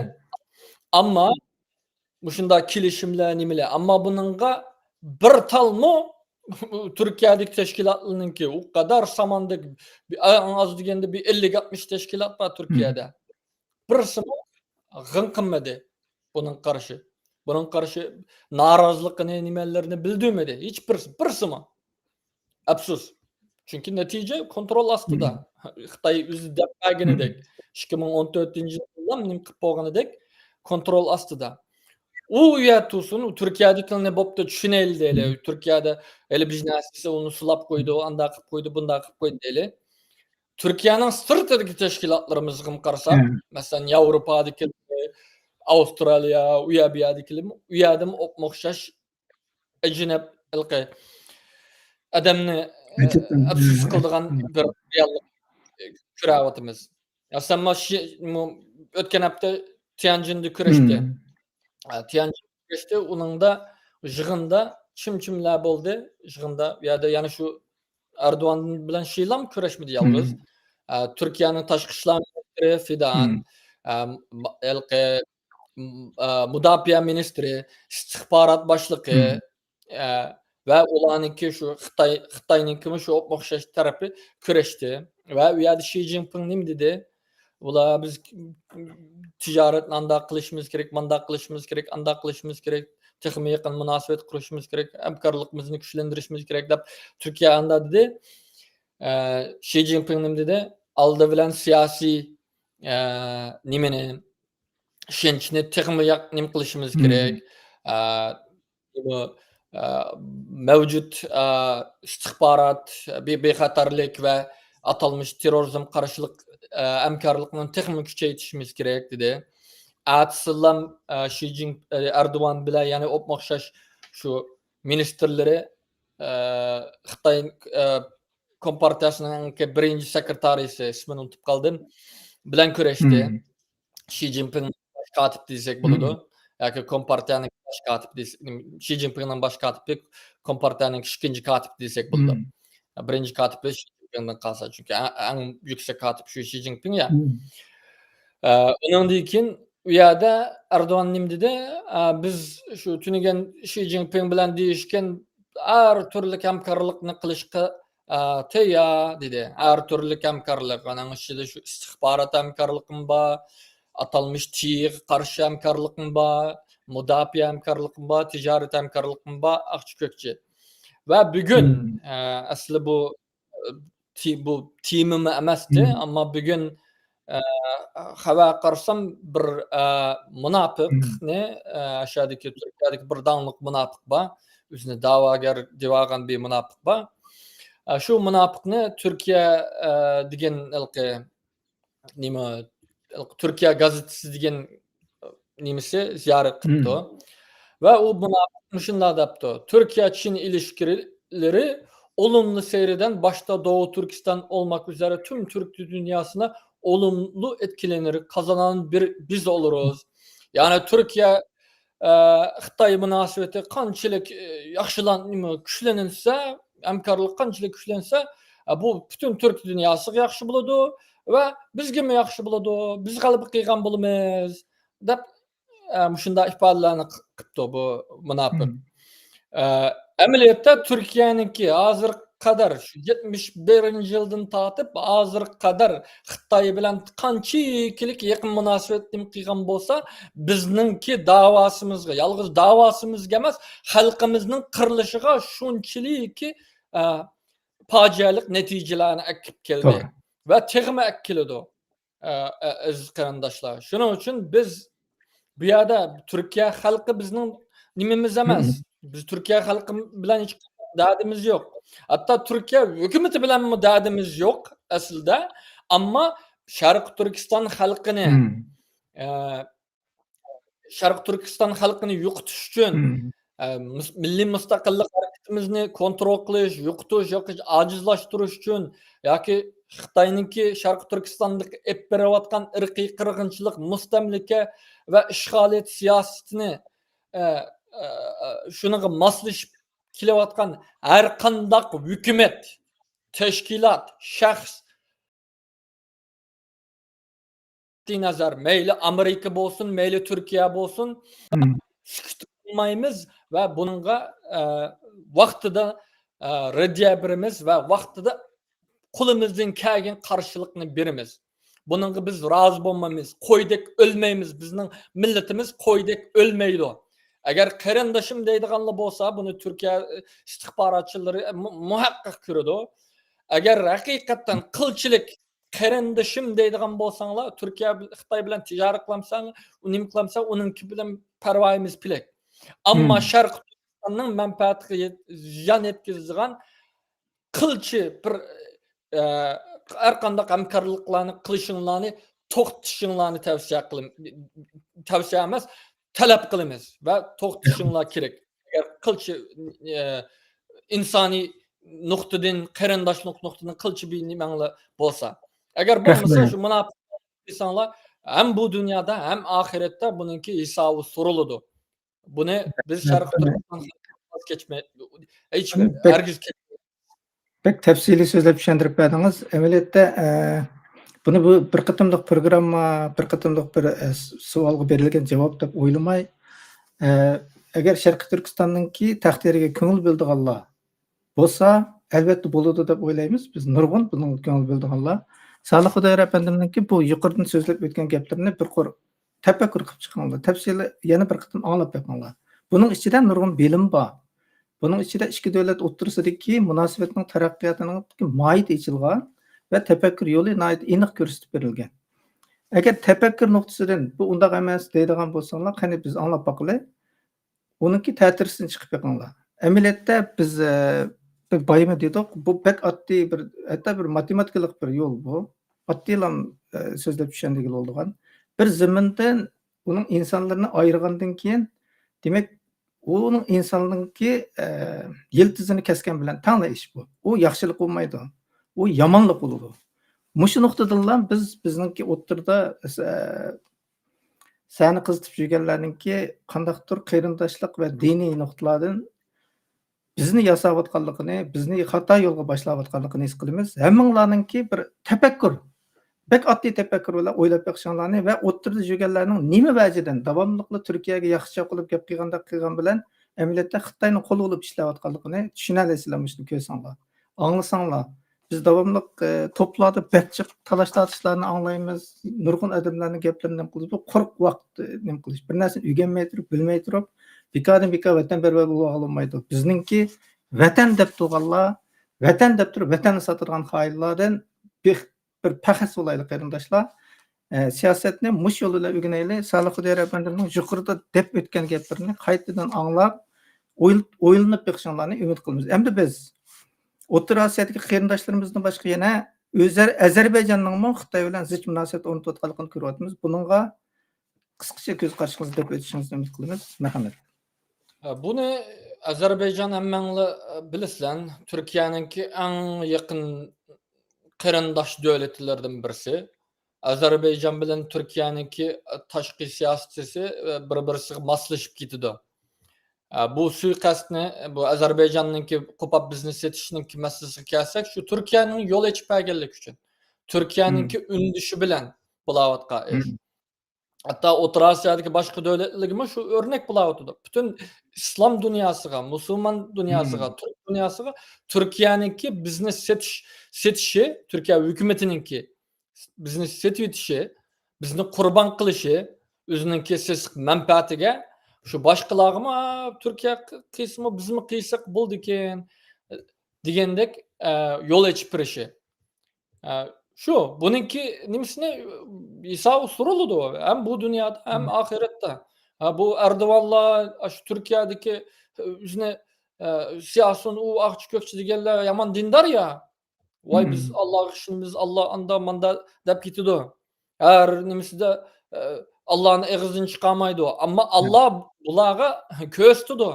ئەمما مۇشۇنداق كېلىشىملەر، نېمىلەر. ئەمما بۇنىڭغا بىر تالمۇ تۈركىيەدىكى تەشكىلاتلارنىڭكى، ئۇ قەدەر ساماندەك، بىر، ئەڭ ئاز دېگەندە بىر ئەللىك ئاتمىش تەشكىلات بار تۈركىيەدە. بىرسىمۇ غىڭ قىلمىدى بۇنىڭغا قارشى. بۇنىڭغا قارشى نارازىلىقىنى، نېمىلىرىنى بىلدۈرمىدى. ھېچ بىرسى، بىرسىمۇ. ئەپسۇس. چۈنكى نەتىجە كونترول ئاستىدا. خىتاي ئۆزى دەپ بەرگىنىدەك، ئىككى مىڭ ئون تۆتىنچى يىلدا نېمە قىلىپ بولغىنىدەك كونترول ئاستىدا. ئۇ، ئۇ يەردە تۇرسۇن، ئۇ تۈركىيەدىكىلەرنى بوپتۇ، چۈشىنەيلى دەيلى. تۈركىيەدە ھېلى بىر نەرسىسى ئۇنى سۇلاپ قويدى، ئانداق قىلىپ قويدى، بۇنداق قىلىپ قويدى دەيلى. تۈركىيەنىڭ سىرتىدىكى تەشكىلاتلىرىمىزغىمۇ قارىساق، مەسىلەن، ياۋروپادىكى، ئاۋسترالىيە، ئۇ يەر، بۇ يەردىكىلەر، ئۇ يەردىمۇ ئوپمۇ ئوخشاش ئەجىنەپ ھېلىقى ئادەمنى، ئەپسۇس قىلىدىغان بىر رېئاللىق كۆرۈۋاتىمىز. يا سەن ما شى-، مۇ-، ئۆتكەن ھەپتە تيەنجىندە كۈرەشتى. ئە، تيەنجىن كۈرەشتى. ئۇنىڭدا يىغىندا چىم-چىملەر بولدى. يىغىندا، ئۇ يەردە يەنە شۇ ئەردوغان بىلەن شىلام كۈرەشمىدى يالغۇز. ئە، تۈركىيەنىڭ تاشقى ئىشلار مىنىستىرى فىدان، ئە، م-، ھېلىقى ئە، مۇداپىئە مىنىستىرى، ئىستىخبارات باشلىقى، ئە، ۋە ئۇلارنىڭكى شۇ خىتاي، خىتاينىڭكىمۇ شۇ ئوخشاش تەرىپى كۈرەشتى. ۋە ئۇ يەردە شى جىنپىڭ نېمە دېدى؟ بۇلار بىز تىجارەتنى ئانداق قىلىشىمىز كېرەك، مانداق قىلىشىمىز كېرەك، ئانداق قىلىشىمىز كېرەك، تېخىمۇ يېقىن مۇناسىۋەت قۇرۇشىمىز كېرەك، ھەمكارلىقىمىزنى كۈچلەندۈرۈشىمىز كېرەك دەپ تۈركىيە ئاندا دېدى. ئە، شى جىنپىڭ نېمە دېدى؟ ئالدى بىلەن سىياسىي، ئە، نېمىنى، ئىشەنچنى تېخىمۇ ياق-، نېمە قىلىشىمىز كېرەك. ئە، بۇ، ئە، مەۋجۇت، ئە، ئىستىخبارات، بى-، بىخەتەرلىك ۋە ئاتالمىش تېررورىزم قارشىلىق، ئە، ھەمكارلىقنى تېخىمۇ كۈچەيتىشىمىز كېرەك، دېدى. ئەتىسىلام، ئە، شى جىن-، ئە، ئەردوغان بىلەن يەنە ئوپمۇ ئوخشاش شۇ مىنىستىرلىرى، ئە، خىتاي، ئە، كومپارتىيەسىنىڭكى بىرىنچى سېكرېتارىسى، ئىسمىنى ئۇنتۇپ قالدىم، بىلەن كۆرۈشتى. شى جىنپىڭ باش كاتىپ دېسەك بولىدۇ. ياكى كومپارتىيەنىڭ باش كاتىپى دېسەك، شى جىنپىڭنىڭ باش كاتىپى، كومپارتىيەنىڭ ئىككىنچى كاتىپى دېسەك بولىدۇ. بىرىنچى كاتىپى شى جىنپىڭدىن قالسا، چۈنكى ئەڭ، ئەڭ يۈكسەك كاتىپ شۇ شى جىنپىڭ يا. ئە، ئۇنىڭدىن كېيىن ئۇ يەردە ئەردوغان نېمە دېدى؟ ئە، بىز شۇ تۈنۈگۈن شى جىنپىڭ بىلەن دېيىشكەن ھەر تۈرلۈك ھەمكارلىقنى قىلىشقا، ئە، تەييار دېدى. ھەر تۈرلۈك ھەمكارلىق، ئۇنىڭ ئىچىدە شۇ ئىستىخبارات ھەمكارلىقىمۇ بار، ئاتالمىش تېررورغا قارشى ھەمكارلىقىمۇ بار، مۇداپىئە ھەمكارلىقىمۇ بار، تىجارەت ھەمكارلىقىمۇ بار، ئاقچى كۆكچى. ۋە بۈگۈن، ئە، ئەسلى بۇ، ئە، تې-، بۇ تېمىمۇ ئەمەستى، ئەمما بۈگۈن، ئە، خەۋەرگە قارىسام، بىر، ئە، مۇناپىقنى، ئە، ئاشۇ يەردىكى تۈركىيەدىكى بىر داڭلىق مۇناپىق بار. ئۆزىنى دەۋاگەر دەۋالغان بىر مۇناپىق بار. ئە، شۇ مۇناپىقنى تۈركىيە، ئە، دېگەن ھېلىقى نېمە، تۈركىيە گازېتىسى دېگەن نېمىسى زىيارەت قىپتۇ. ۋە ئۇ مۇناپىق مۇشۇنداق دەپتۇ: تۈركىيە چىن ئىلىشكىلىرى ئولۇملۇ سەيرىدەن باشتا دوغۇ تۈركىستان ئولماك ئۈزرە تۈم تۈرك دۇنياسىنا ئولۇملۇ ئېتكىلىنىر قازانان بىر بىز ئولۇرۇز. يەنى تۈركىيە، ئە، خىتاي مۇناسىۋىتى قانچىلىك، ئە، ياخشىلان-، نېمە، كۈچلەنسە، ھەمكارلىق قانچىلىك كۈچلەنسە، ئە، بۇ پۈتۈن تۈرك دۇنياسىغا ياخشى بولىدۇ ۋە بىزگىمۇ ياخشى بولىدۇ، بىز غەلىبە قىلغان بولىمىز، دەپ، ئە، مۇشۇنداق ئىپادىلەرنى ق-، قىپتۇ بۇ مۇناپىق. ئە، ئەمەلىيەتتە تۈركىيەنىڭكى ھازىرغا قەدەر، شۇ يەتمىش بىرىنچى يىلدىن تارتىپ ھازىرغا قەدەر خىتاي بىلەن قانچىلىك يېقىن مۇناسىۋەت نېمە قىلغان بولسا، بىزنىڭكى داۋاسىمىزغا، يالغۇز داۋاسىمىزغا ئەمەس، خەلقىمىزنىڭ قىرىلىشىغا شۇنچىلىكى، ئە، پاجىئەلىك نەتىجىلەرنى ئەكىپ كەلدى. ۋە تېخىمۇ ئەكىپ كېلىدۇ. ئە، ئە، ئەزىز قېرىنداشلار، شۇنىڭ ئۈچۈن بىز بۇ يەردە تۈركىيە خەلقى بىزنىڭ نېمىمىز ئەمەس. بىز تۈركىيە خەلقى بىلەن ھېچ دەردىمىز يوق. ھەتتا تۈركىيە ھۆكۈمىتى بىلەنمۇ دەردىمىز يوق ئەسلىدە. ئەمما شەرقىي تۈركىستان خەلقىنى، ئە، شەرقىي تۈركىستان خەلقىنى يوقىتىش ئۈچۈن، ئە، مۇس-، مىللىي مۇستەقىللىق ھەرىكىتىمىزنى كونترول قىلىش، يوقىتىش ياكى ئاجىزلاشتۇرۇش ئۈچۈن ياكى خىتاينىڭكى شەرقىي تۈركىستاندىكى ئېلىپ بېرىۋاتقان ئىرقىي قىرغىنچىلىق، مۇستەملىكە ۋە ئىشغالىيەت سىياسىتىنى، ئە، ئە، ئە، شۇنىڭغا ماسلىشىپ كېلىۋاتقان ھەر قانداق ھۆكۈمەت، تەشكىلات، شەخس، نەزەر، مەيلى ئامېرىكا بولسۇن، مەيلى تۈركىيە بولسۇن، سۈكۈت قىلمايمىز ۋە بۇنىڭغا، ئە، ۋاقتىدا، ئە، رەددىيە بېرىمىز ۋە ۋاقتىدا قولىمىزدىن كەلگەن قارشىلىقنى بېرىمىز. بۇنىڭغا بىز رازى بولمايمىز. قويدەك ئۆلمەيمىز. بىزنىڭ مىللىتىمىز قويدەك ئۆلمەيدۇ. ئەگەر قېرىندىشىم دەيدىغانلار بولسا، بۇنى تۈركىيە ئىستىخباراتچىلىرى مۇ-، مۇھەققەق كۆرىدۇ. ئەگەر ھەقىقەتەن قىلچىلىك قېرىندىشىم دەيدىغان بولساڭلار، تۈركىيە بىل-، خىتاي بىلەن تىجارەت قىلامسەن، ئۇ نېمە قىلامسەن، ئۇنىڭكى بىلەن پەرۋايىمىز پېلەك. ئەمما شەرقىي تۈركىستاننىڭ مەنپەئەتىگە يەت-، زىيان يەتكۈزىدىغان قىلچە بىر، ئە، ھەر قانداق ھەمكارلىقلارنى قىلىشىڭلارنى توختىتىشىڭلارنى تەۋسىيە قىلىم-، تەۋسىيە ئەمەس، تەلەپ قىلىمىز ۋە توختىتىشىڭلار كېرەك. ئەگەر قىلچە، ئە، ئىنسانىي نۇقتىدىن، قېرىنداشلىق نۇقتىدىن قىلچە بىر نېمەڭلار بولسا. ئەگەر بولمىسا، شۇ مۇناپىق دېسەڭلار، ھەم بۇ دۇنيادا، ھەم ئاخىرەتتە بۇنىڭكى ھېسابى سورىلىدۇ. بۇنى بىز شەرقىي تۈركىستان خەلقى ۋاز كەچمەي، ھېچ ھەرگىز كەچ- بەك تەپسىلىي سۆزلەپ چۈشەندۈرۈپ بەردىڭىز. ئەمەلىيەتتە، ئە، بۇنى بۇ بىر قېتىملىق پروگرامما، بىر قېتىملىق بىر، ئە، س-، سوئالغا بېرىلگەن جاۋاب دەپ ئويلىماي، ئە، ئەگەر شەرقىي تۈركىستاننىڭكى تەقدىرىگە كۆڭۈل بۆلىدىغانلار بولسا، ئەلۋەتتە بولىدۇ دەپ ئويلايمىز. بىز نۇرغۇن بۇنىڭغا كۆڭۈل بۆلىدىغانلار. سالىھ خۇدايار ئەپەندىمنىڭكى بۇ يۇقىرىدىن سۆزلەپ ئۆتكەن گەپلىرىنى بىر قۇر تەپەككۇر قىلىپ چىقىڭلار. تەپسىلىي يەنە بىر قېتىم ئاڭلاپ بېقىڭلار. بۇنىڭ ئىچىدە نۇرغۇن بىلىم بار. بۇنىڭ ئىچىدە ئىككى دۆلەت ئوتتۇرىسىدىكى مۇناسىۋەتنىڭ تەرەققىياتىنىڭ ماھىيىتى ئېچىلغان ۋە تەپەككۇر يولى ناھايىتى ئېنىق كۆرسىتىپ بېرىلگەن. ئەگەر تەپەككۇر نۇقتىسىدىن بۇ ئۇنداق ئەمەس دەيدىغان بولساڭلار، قېنى بىز ئاڭلاپ باقىلى. ئۇنىڭكى تەتۈرىسىدىن چىقىپ بېقىڭلار. ئەمەلىيەتتە بىز، ئە، بىر بايما دېدۇق. بۇ بەك ئاددىي بىر، ھەتتا بىر ماتېماتىكىلىق بىر يول بۇ. ئاددىيلا، ئە، سۆزلەپ چۈشەندۈرگىلى بولىدىغان. بىر زېمىندىن ئۇنىڭ ئىنسانلىرىنى ئايرىغاندىن كېيىن، دېمەك، ئۇنىڭ ئىنسانلىقى، ئە، يىلتىزىنى كەسكەن بىلەن تەڭلا ئىش بۇ. ئۇ ياخشىلىق بولمايدۇ. ئۇ يامانلىق بولىدۇ. مۇشۇ نۇقتىدىنلا بىز، بىزنىڭكى ئوتتۇرىدا، ئە، سەنى قىزىتىپ يۈرگەنلەرنىڭكى قانداقتۇر قېرىنداشلىق ۋە دىنىي نۇقتىلاردىن بىزنى ياساۋاتقانلىقىنى، بىزنى خاتا يولغا باشلاۋاتقانلىقىنى ھېس قىلىمىز. ھەممىڭلارنىڭكى بىر تەپەككۇر، بەك ئاددىي تەپەككۇر بىلەن ئويلاپ بېقىشىڭلارنى ۋە ئوتتۇرىدا يۈرگەنلەرنىڭ نېمە ۋەجىدىن داۋاملىقلا تۈركىيەگە ياخشىچاق قىلىپ گەپ قىلغاندەك قىلغان بىلەن ئەمەلىيەتتە خىتاينىڭ قولى بولۇپ ئىشلەۋاتقانلىقىنى چۈشىنەلەيسىلەر، مۇشۇنى كۆرسەڭلار، ئاڭلىساڭلار. بىز داۋاملىق، ئە، توپلاردا بەك جىق تالاش-تارتىشلارنى ئاڭلايمىز، نۇرغۇن ئادەملەرنىڭ گەپلىرىنى نېمە قىلىمىز، بۇ قۇرۇق ۋاقىت، ئە، نېمە قىلىش. بىر نەرسىنى ئۆگەنمەي تۇرۇپ، بىلمەي تۇرۇپ، بىكاردىن بىكار ۋەتەنپەرۋەر بولۇۋالغىلى بولمايدۇ. بىزنىڭكى ۋەتەن دەپ تۇرغانلار، ۋەتەن دەپ تۇرۇپ، ۋەتەننى ساتىدىغان خائىنلاردىن بىر، بىر پەخەس بولايلى، قېرىنداشلار. ئە، سىياسەتنى مۇشۇ يول بىلەن ئۆگىنەيلى. سالىھ خۇدايار ئەپەندىمنىڭ يۇقىرىدا دەپ ئۆتكەن گەپلىرىنى قايتىدىن ئاڭلاپ، ئويل-، ئويلىنىپ بېقىشىڭلارنى ئۈمىد قىلىمىز. ئەمدى بىز ئوتتۇرا ئاسىيادىكى قېرىنداشلىرىمىزدىن باشقا يەنە ئۆزەر-، ئەزەربەيجاننىڭمۇ خىتاي بىلەن زىچ مۇناسىۋەت ئورنىتىۋاتقانلىقىنى كۆرۈۋاتىمىز. بۇنىڭغا قىسقىچە كۆز قارىشىڭىزنى دەپ ئۆتۈشىڭىزنى ئۈمىد قىلىمىز. مەرھەمەت. بۇنى ئەزەربەيجان ھەممەڭلار بىلىسىلەر، تۈركىيەنىڭكى ئەڭ يېقىن قېرىنداش دۆلەتلىرىدىن بىرسى. ئەزەربەيجان بىلەن تۈركىيەنىڭكى تاشقى سىياسىتى بىر-بىرسىگە ماسلىشىپ كېتىدۇ. بۇ سۇيىقەستنى، بۇ ئەزەربەيجاننىڭكى قوپاپ بىزنى سېتىشنىڭكى مەسىلىسىگە كەلسەك، شۇ تۈركىيەنىڭ يول ئېچىپ بەرگەنلىكى ئۈچۈن، تۈركىيەنىڭكى ئۈندىشى بىلەن بولاۋاتقان ئىش. ھەتتا ئوتتۇرا ئاسىيادىكى باشقا دۆلەتلەرگىمۇ شۇ ئۆرنەك بولاۋاتىدۇ. پۈتۈن ئىسلام دۇنياسىغا، مۇسۇلمان دۇنياسىغا، تۈرك دۇنياسىغا تۈركىيەنىڭكى بىزنى سېتىش، سېتىشى، تۈركىيە ھۆكۈمىتىنىڭكى بىزنى سېتىۋېتىشى، بىزنى قۇربان قىلىشى، ئۆزىنىڭكى سېسىق مەنپەئەتىگە، شۇ باشقىلارغىمۇ، «ئا، تۈركىيە قىلسىمۇ بىزمۇ قىلساق بولىدىكەن» دېگەندەك، ئە، يول ئېچىپ بېرىشى. ئە، شۇ، بۇنىڭكى نېمىسىنى، ھېسابى سورىلىدۇ ھەم بۇ دۇنيادا، ھەم ئاخىرەتتە. ھە، بۇ ئەردوغانلار، ئاشۇ تۈركىيەدىكى ئۆزىنى، ئە، سىياسىيون، ئۇ ئاقچى كۆكچى دېگەنلەر يامان دىندار يا. «ۋاي، بىز ئاللاغا ئىشىنىمىز، ئاللا ئاندا ماندا» دەپ كېتىدۇ. ھەر نېمىسىدە، ئە، ئاللانى ئېغىزدىن چىقارمايدۇ. ئەمما ئاللا بۇلارغا كۆرسىتىدۇ.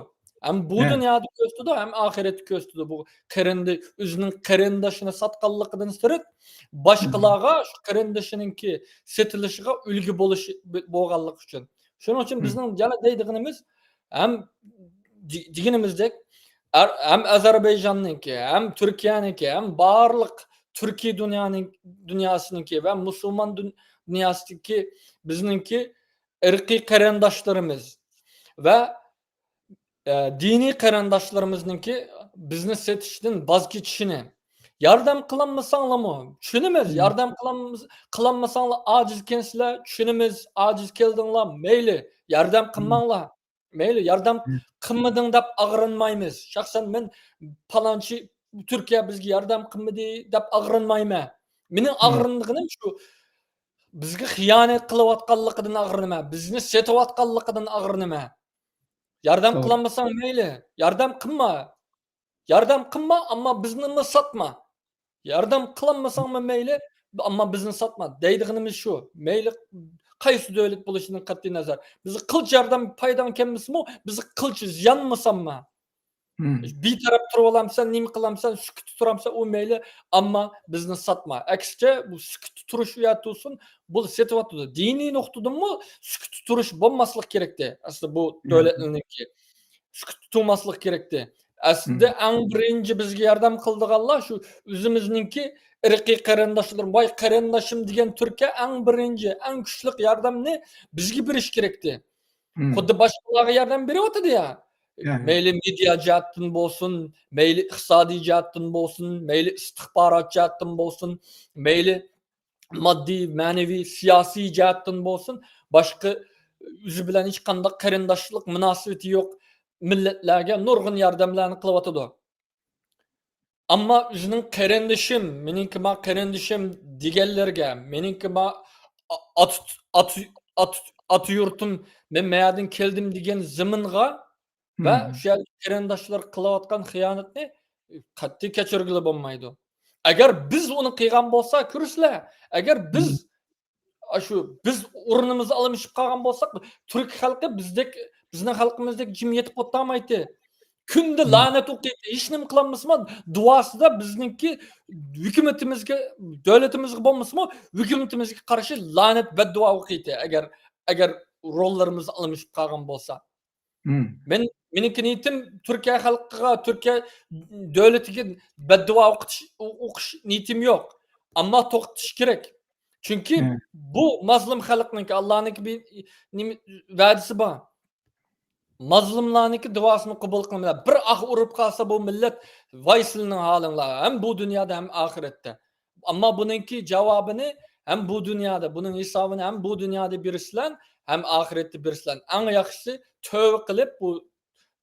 ھەم بۇ دۇنيادا كۆرسىتىدۇ، ھەم ئاخىرەتتە كۆرسىتىدۇ. بۇ قېرىندى-، ئۆزىنىڭ قېرىندىشىنى ساتقانلىقىدىن سىرت، باشقىلارغا شۇ قېرىندىشىنىڭكى سېتىلىشىغا ئۈلگە بولۇش بولغانلىقى ئۈچۈن. شۇنىڭ ئۈچۈن بىزنىڭ يەنە دەيدىغىنىمىز، ھەم دې-، دېگىنىمىزدەك، ئەر-، ھەم ئەزەربەيجاننىڭكى، ھەم تۈركىيەنىڭكى، ھەم بارلىق تۈركىي دۇنيانىڭ، دۇنياسىنىڭكى ۋە مۇسۇلمان دۇن-، دۇنياسىدىكى بىزنىڭكى ئىرقىي قېرىنداشلىرىمىز ۋە، ئە، دىنىي قېرىنداشلىرىمىزنىڭكى بىزنى سېتىشتىن ۋاز كېچىشىنى، ياردەم قىلالمىساڭلارمۇ، چۈشىنىمىز، ياردەم قىلالمىس-، قىلالمىساڭلار ئاجىز ئىكەنسىلەر، چۈشىنىمىز، ئاجىز كەلدىڭلار، مەيلى، ياردەم قىلماڭلار. مەيلى، ياردەم قىلمىدىڭ دەپ ئاغرىنمايمىز. شەخسەن مەن پالانچى تۈركىيە بىزگە ياردەم قىلمىدى دەپ ئاغرىنمايمەن. مېنىڭ ئاغرىنىدىغىنىم شۇ، بىزگە خىيانەت قىلىۋاتقانلىقىدىن ئاغرىنىمەن، بىزنى سېتىۋاتقانلىقىدىن ئاغرىنىمەن. ياردەم قىلالمىساڭ مەيلى، ياردەم قىلما. ياردەم قىلما، ئەمما بىزنىمۇ ساتما. ياردەم قىلالمىساڭمۇ مەيلى، ئەمما بىزنى ساتما دەيدىغىنىمىز شۇ. مەيلى قايسى دۆلەت بولۇشىدىن قەتئىي نەزەر. بىزگە قىلچە ياردەم پايداڭ كەلمىسىمۇ، بىزگە قىلچە زىيانمۇ سالما. بىتەرەپ تۇرۇۋالامسەن، نېمە قىلامسەن، سۈكۈتتە تۇرامسەن، ئۇ مەيلى، ئەمما بىزنى ساتما. ئەكسىچە، بۇ سۈكۈتتە تۇرۇش ئۇ يەردە تۇرسۇن، بۇ سېتىۋاتىدۇ. دىنىي نۇقتىدىنمۇ سۈكۈتتە تۇرۇش بولماسلىق كېرەكتى. ئەسلى بۇ دۆلەتلەرنىڭكى سۈكۈتتە تۇرماسلىق كېرەكتى. ئەسلىدە ئەڭ بىرىنچى بىزگە ياردەم قىلىدىغانلار شۇ ئۆزىمىزنىڭكى ئىرقىي قېرىنداشلىرىم، ۋاي قېرىنداشىم دېگەن تۈركىيە ئەڭ بىرىنچى، ئەڭ كۈچلۈك ياردەمنى بىزگە بېرىش كېرەكتى. خۇددى باشقىلارغا ياردەم بېرىۋاتىدۇ يا. مەيلى مېدىيا جەھەتتىن بولسۇن، مەيلى ئىقتىسادىي جەھەتتىن بولسۇن، مەيلى ئىستىخبارات جەھەتتىن بولسۇن، مەيلى ماددىي، مەنىۋى، سىياسىي جەھەتتىن بولسۇن، باشقا ئۆزى بىلەن ھېچقانداق قېرىنداشلىق مۇناسىۋىتى يوق مىللەتلەرگە نۇرغۇن ياردەملەرنى قىلىۋاتىدۇ. ئەمما ئۆزىنىڭ قېرىندىشىم، مېنىڭكى ما قېرىندىشىم دېگەنلەرگە، مېنىڭكى ما ئا-، ئاتا، ئاتا، ئاتا، ئاتا يۇرتۇم، مەن مەيەردىن كەلدىم دېگەن زېمىنغا ۋە شۇ يەردىكى قېرىنداشلار قىلىۋاتقان خىيانەتنى قەتئىي كەچۈرگىلى بولمايدۇ. ئەگەر بىز ئۇنى قىلغان بولسا، كۆرىسىلەر، ئەگەر بىز شۇ بىز ئورنىمىزدا ئالمىشىپ قالغان بولساق، تۈرك خەلقى بىزدەك، بىزنىڭ خەلقىمىزدەك جىم يېتىپ ئولتۇرمايتتى. كۈندە لەنەت ئوقۇيتتى، ھېچنېمە قىلالمىسىمۇ، دۇئاسىدا بىزنىڭكى ھۆكۈمىتىمىزگە، دۆلىتىمىزگە بولمىسىمۇ، ھۆكۈمىتىمىزگە قارشى لەنەت، بەددۇئا ئوقۇيتتى، ئەگەر، ئەگەر روللىرىمىز ئالمىشىپ قالغان بولسا. مەن، مېنىڭكى نىيىتىم تۈركىيە خەلقىگە، تۈركىيە دۆلىتىگە بەددۇئا ئوقۇتۇش، ئوقۇش نىيىتىم يوق. ئەمما توختىتىش كېرەك. چۈنكى بۇ مەزلۇم خەلقنىڭكى، ئاللانىڭكى بىر نېمە، ۋەدىسى بار. مەزلۇملارنىڭكى دۇئاسىنى قوبۇل قىلمىدى. بىر ئاھ ئۇرۇپ قالسا بۇ مىللەت، ۋاي سىلىنىڭ ھالىڭلار، ھەم بۇ دۇنيادا، ھەم ئاخىرەتتە. ئەمما بۇنىڭكى جاۋابىنى ھەم بۇ دۇنيادا، بۇنىڭ ھېسابىنى ھەم بۇ دۇنيادا بېرىسىلەر، ھەم ئاخىرەتتە بېرىسىلەر. ئەڭ ياخشىسى تۆۋە قىلىپ بۇ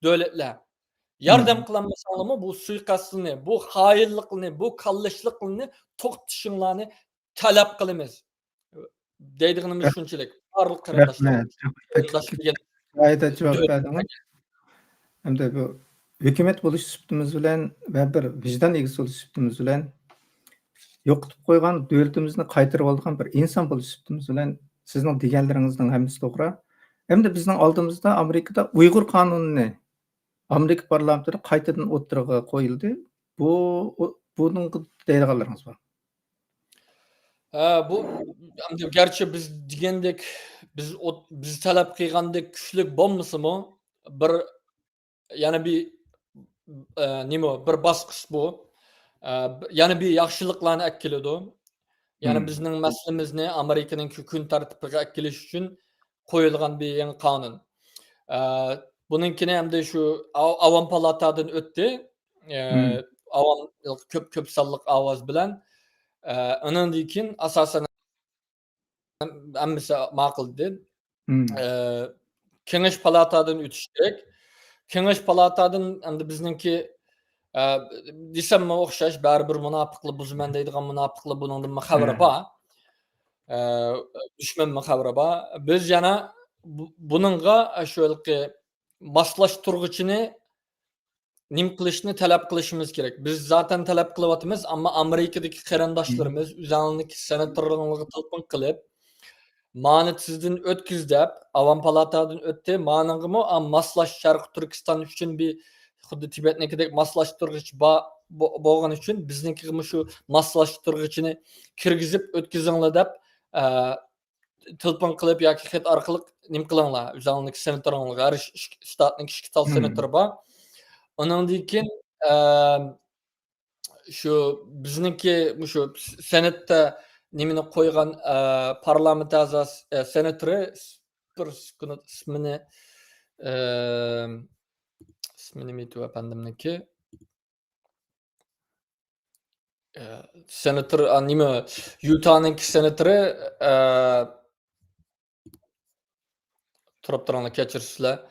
دۆلەتلەر ياردەم قىلالمىساڭلارمۇ، بۇ سۇيىقەستلىرىنى، بۇ خائىنلىقلىرىنى، بۇ كاللىشلىقلىرىنى توختىتىشىڭلارنى تەلەپ قىلىمىز. دەيدىغىنىمىز شۇنچىلىك. بارلىق قېرىنداشلار، قېرىنداش دېگەن ناھايىتى جاۋاب بەردىڭىز. ھەمدە بۇ ھۆكۈمەت بولۇش سۈپىتىمىز بىلەن ۋە بىر ۋىجدان ئىگىسى بولۇش سۈپىتىمىز بىلەن، يوقىتىپ قويغان دۆلىتىمىزنى قايتۇرۇۋالىدىغان بىر ئىنسان بولۇش سۈپىتىمىز بىلەن سىزنىڭ دېگەنلىرىڭىزنىڭ ھەممىسى توغرا. ھەمدە بىزنىڭ ئالدىمىزدا ئامېرىكىدا ئۇيغۇر قانۇنىنى ئامېرىكا پارلامېنتىدا قايتىدىن ئوتتۇرىغا قويۇلدى. بۇ، بۇنىڭغا دەيدىغانلىرىڭىز بار؟ ھە، بۇ، ئەمدى گەرچە بىز دېگەندەك، بىز ئوت-، بىز تەلەپ قىلغاندەك كۈچلۈك بولمىسىمۇ، بىر، يەنە بىر، ئە، نېمە، بىر باسقۇچ بۇ. ئە، يەنە بىر ياخشىلىقلارنى ئەكېلىدۇ. يەنى بىزنىڭ مەسىلىمىزنى ئامېرىكىنىڭ كۈ-، كۈن تەرتىپىگە ئەكېلىش ئۈچۈن قويۇلغان بىر يېڭى قانۇن. ئە، بۇنىڭكىنى ئەمدى شۇ ئاۋ-، ئاۋام پالاتادىن ئۆتتى. ئە، ئاۋام كۆپ، كۆپ سانلىق ئاۋاز بىلەن. ئە، ئۇنىڭدىن كېيىن ئاساسەن ھەم-، ھەممىسى ماقۇل دېدى. ئە، كېڭەش پالاتادىن ئۆتۈش كېرەك. كېڭەش پالاتادىن ئەمدى بىزنىڭكى، ئە، دېسەممۇ ئوخشاش، بەرىبىر مۇناپىقلار بۇزىمەن دەيدىغان مۇناپىقلار بۇنىڭدىنمۇ خەۋىرى بار. ئە، دۈشمەنمۇ خەۋىرى بار. بىز يەنە بۇ-، بۇنىڭغا شۇ ھېلىقى ماسلاشتۇرغۇچىنى نېمە قىلىشنى تەلەپ قىلىشىمىز كېرەك. بىز زاتەن تەلەپ قىلىۋاتىمىز، ئەمما ئامېرىكىدىكى قېرىنداشلىرىمىز ئۆزەڭلىكى سېناتورلىرىغا تېلېفون قىلىپ، مانى سىزدىن ئۆتكۈز دەپ، ئاۋام پالاتادىن ئۆتتى. مانىڭغىمۇ، ئا، ماسلاش، شەرقىي تۈركىستان ئۈچۈن بىر خۇددى تىبەتنىڭكىدەك ماسلاشتۇرغۇچ با-، بو-، بولغىنى ئۈچۈن بىزنىڭكىگىمۇ شۇ ماسلاشتۇرغۇچىنى كىرگۈزۈپ ئۆتكۈزۈڭلار دەپ، ئە، تېلېفون قىلىپ ياكى خەت ئارقىلىق نېمە قىلىڭلار، ئۆزۈڭلارنىڭكى سېناتورىڭلارغا، ھەر ش-، ش-، شتاتنىڭ ئىككى تال سېناتورى بار. ئۇنىڭدىن كېيىن، ئە، شۇ بىزنىڭكى مۇشۇ سېناتتا نېمىنى قويغان، ئە، پارلامېنت ئەزاسى، ئە، سېناتورى، بىر سېكۇنت، ئىسمىنى، ئە، ئىسمى نېمە ئىدى ئەپەندىمنىڭكى؟ ئە، سېناتور، ئا، نېمە، يۇتانىڭكى سېناتورى، ئە، تۇرۇپ تۇرۇڭلار، كەچۈرۈشسىلەر.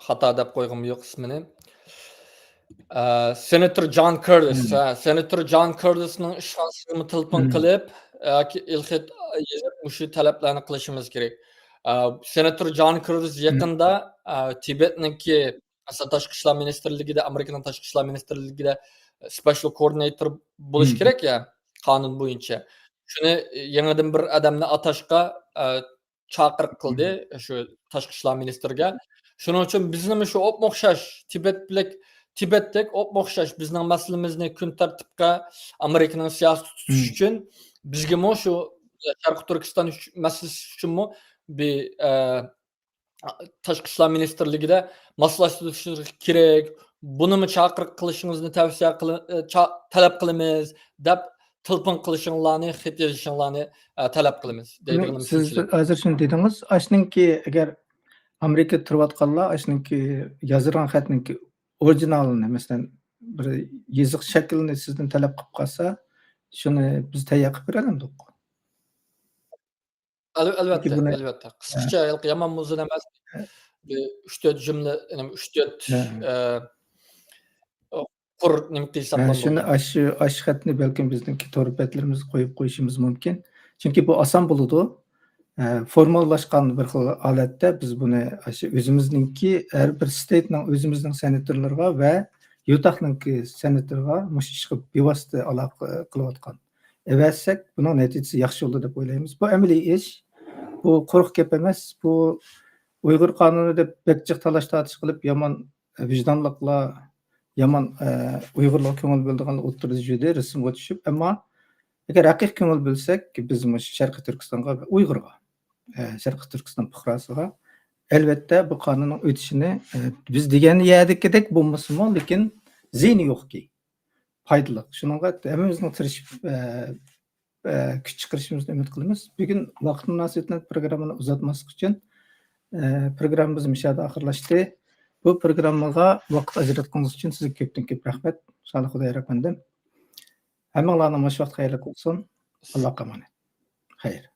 خاتا دەپ قويغۇم يوق ئىسمىنى. ئە، سېناتور جان كېرتىس، ھە، سېناتور جان كېرتىسنىڭ ئىشخانىسىغىمۇ تېلېفون قىلىپ، ياكى ئېلخەت يېزىپ، مۇشۇ تەلەپلەرنى قىلىشىمىز كېرەك. ئە، سېناتور جان كېرتىس يېقىندا، ئە، تىبەتنىڭكى، مەسىلەن، تاشقى ئىشلار مىنىستىرلىكىدە، ئامېرىكىنىڭ تاشقى ئىشلار مىنىستىرلىكىدە سپېشال كوئوردىناتور بولۇش كېرەك يا، قانۇن بويىچە. شۇنى يېڭىدىن بىر ئادەمنى ئاتاشقا، ئە، چاقىرىق قىلدى، شۇ تاشقى ئىشلار مىنىستىرىگە. شۇنىڭ ئۈچۈن بىزنىمۇ شۇ ئوپمۇ ئوخشاش، تىبەت بىلەك، تىبەتتەك ئوپمۇ ئوخشاش بىزنىڭ مەسىلىمىزنى كۈن تەرتىپكە ئامېرىكىنىڭ سىياسىتى تۇتۇش ئۈچۈن بىزگىمۇ شۇ شەرقىي تۈركىستان ئۈچ-، مەسىلىسى ئۈچۈنمۇ بىر، ئە، تاشقى ئىشلار مىنىستىرلىكىدە ماسلاشتۇرۇشىمىز كېرەك. بۇنىمۇ چاقىرىق قىلىشىڭىزنى تەۋسىيە قىلىن-، ئە، چا-، تەلەپ قىلىمىز دەپ تېلېفون قىلىشىڭلارنى، خەت يېزىشىڭلارنى، ئە، تەلەپ قىلىمىز. دەيدىغىنىم سىز شۇنچىلىك. ھازىر شۇنى دېدىڭىز، ئاشنىڭكى ئەگەر ئامېرىكىدا تۇرۇۋاتقانلار ئاشنىڭكى يازدۇرغان خەتنىڭكى ئورىگىنالىنى، مەسىلەن، بىر يېزىق شەكلىنى سىزدىن تەلەپ قىلىپ قالسا، شۇنى بىز تەييار قىلىپ بېرەلەمدۇق؟ ئەل-، ئەلۋەتتە، بۇنى ئەلۋەتتە. قىسقىچە، ھېلىقى يامان ئۇزۇن ئەمەس. بىر ئۈچ تۆت جۈملە، يەنى ئۈچ تۆت، ئە، قۇر نېمە قىلساق بولىدۇ. شۇنى، ئاشۇ، ئاشۇ خەتنى بەلكىم بىزنىڭكى تور بەتلىرىمىزگە قويۇپ قويۇشىمىز مۇمكىن. چۈنكى بۇ ئاسان بولىدۇ. ئە، فورماللاشقان بىر خىل ھالەتتە بىز بۇنى ئاشۇ ئۆزىمىزنىڭكى ھەر بىر ستېيتنىڭ ئۆزىمىزنىڭ سېناتورلىرىغا ۋە يۇتاھنىڭكى سېناتورىغا مۇشۇ ئىشقا بىۋاسىتە ئالاقە قىلىۋاتقان. ئەۋەتسەك، بۇنىڭ نەتىجىسى ياخشى بولىدۇ دەپ ئويلايمىز. بۇ ئەمەلىي ئىش، بۇ قۇرۇق گەپ ئەمەس. بۇ ئۇيغۇر قانۇنى دەپ بەك جىق تالاش-تارتىش قىلىپ، يامان ۋىجدانلىقلار، يامان، ئە، ئۇيغۇرلارغا كۆڭۈل بۆلىدىغانلار ئوتتۇرىدا يۈردى، رەسىمگە چۈشۈپ. ئەمما ئەگەر ھەقىقىي كۆڭۈل بۆلسەك، بىز مۇشۇ شەرقىي تۈركىستانغا ۋە ئۇيغۇرغا، ئە، شەرقىي تۈركىستان پۇقراسىغا، ئەلۋەتتە، بۇ قانۇننىڭ ئۆتۈشىنى، ئە، بىز دېگەن يەردىكىدەك بولمىسىمۇ، لېكىن زىيىنى يوقكى، پايدىلىق. شۇنىڭغا ھەممىمىزنىڭ تىرىشىپ، ئە، ئە، كۈچ چىقىرىشىمىزنى ئۈمىد قىلىمىز. بۈگۈن ۋاقىت مۇناسىۋىتى بىلەن پروگراممىنى ئۇزارتماسلىق ئۈچۈن، ئە، پروگراممىمىز مۇشۇ يەردە ئاخىرلاشتى. بۇ پروگراممىغا ۋاقىت ئاجراتقىنىڭىز ئۈچۈن سىزگە كۆپتىن كۆپ رەھمەت. سالىھ خۇدايار ئەپەندىم. ھەممىڭلارنىڭ مۇشۇ ۋاقىت خەيرلىك بولسۇن. ئاللاھقا ئامانەت. خەير.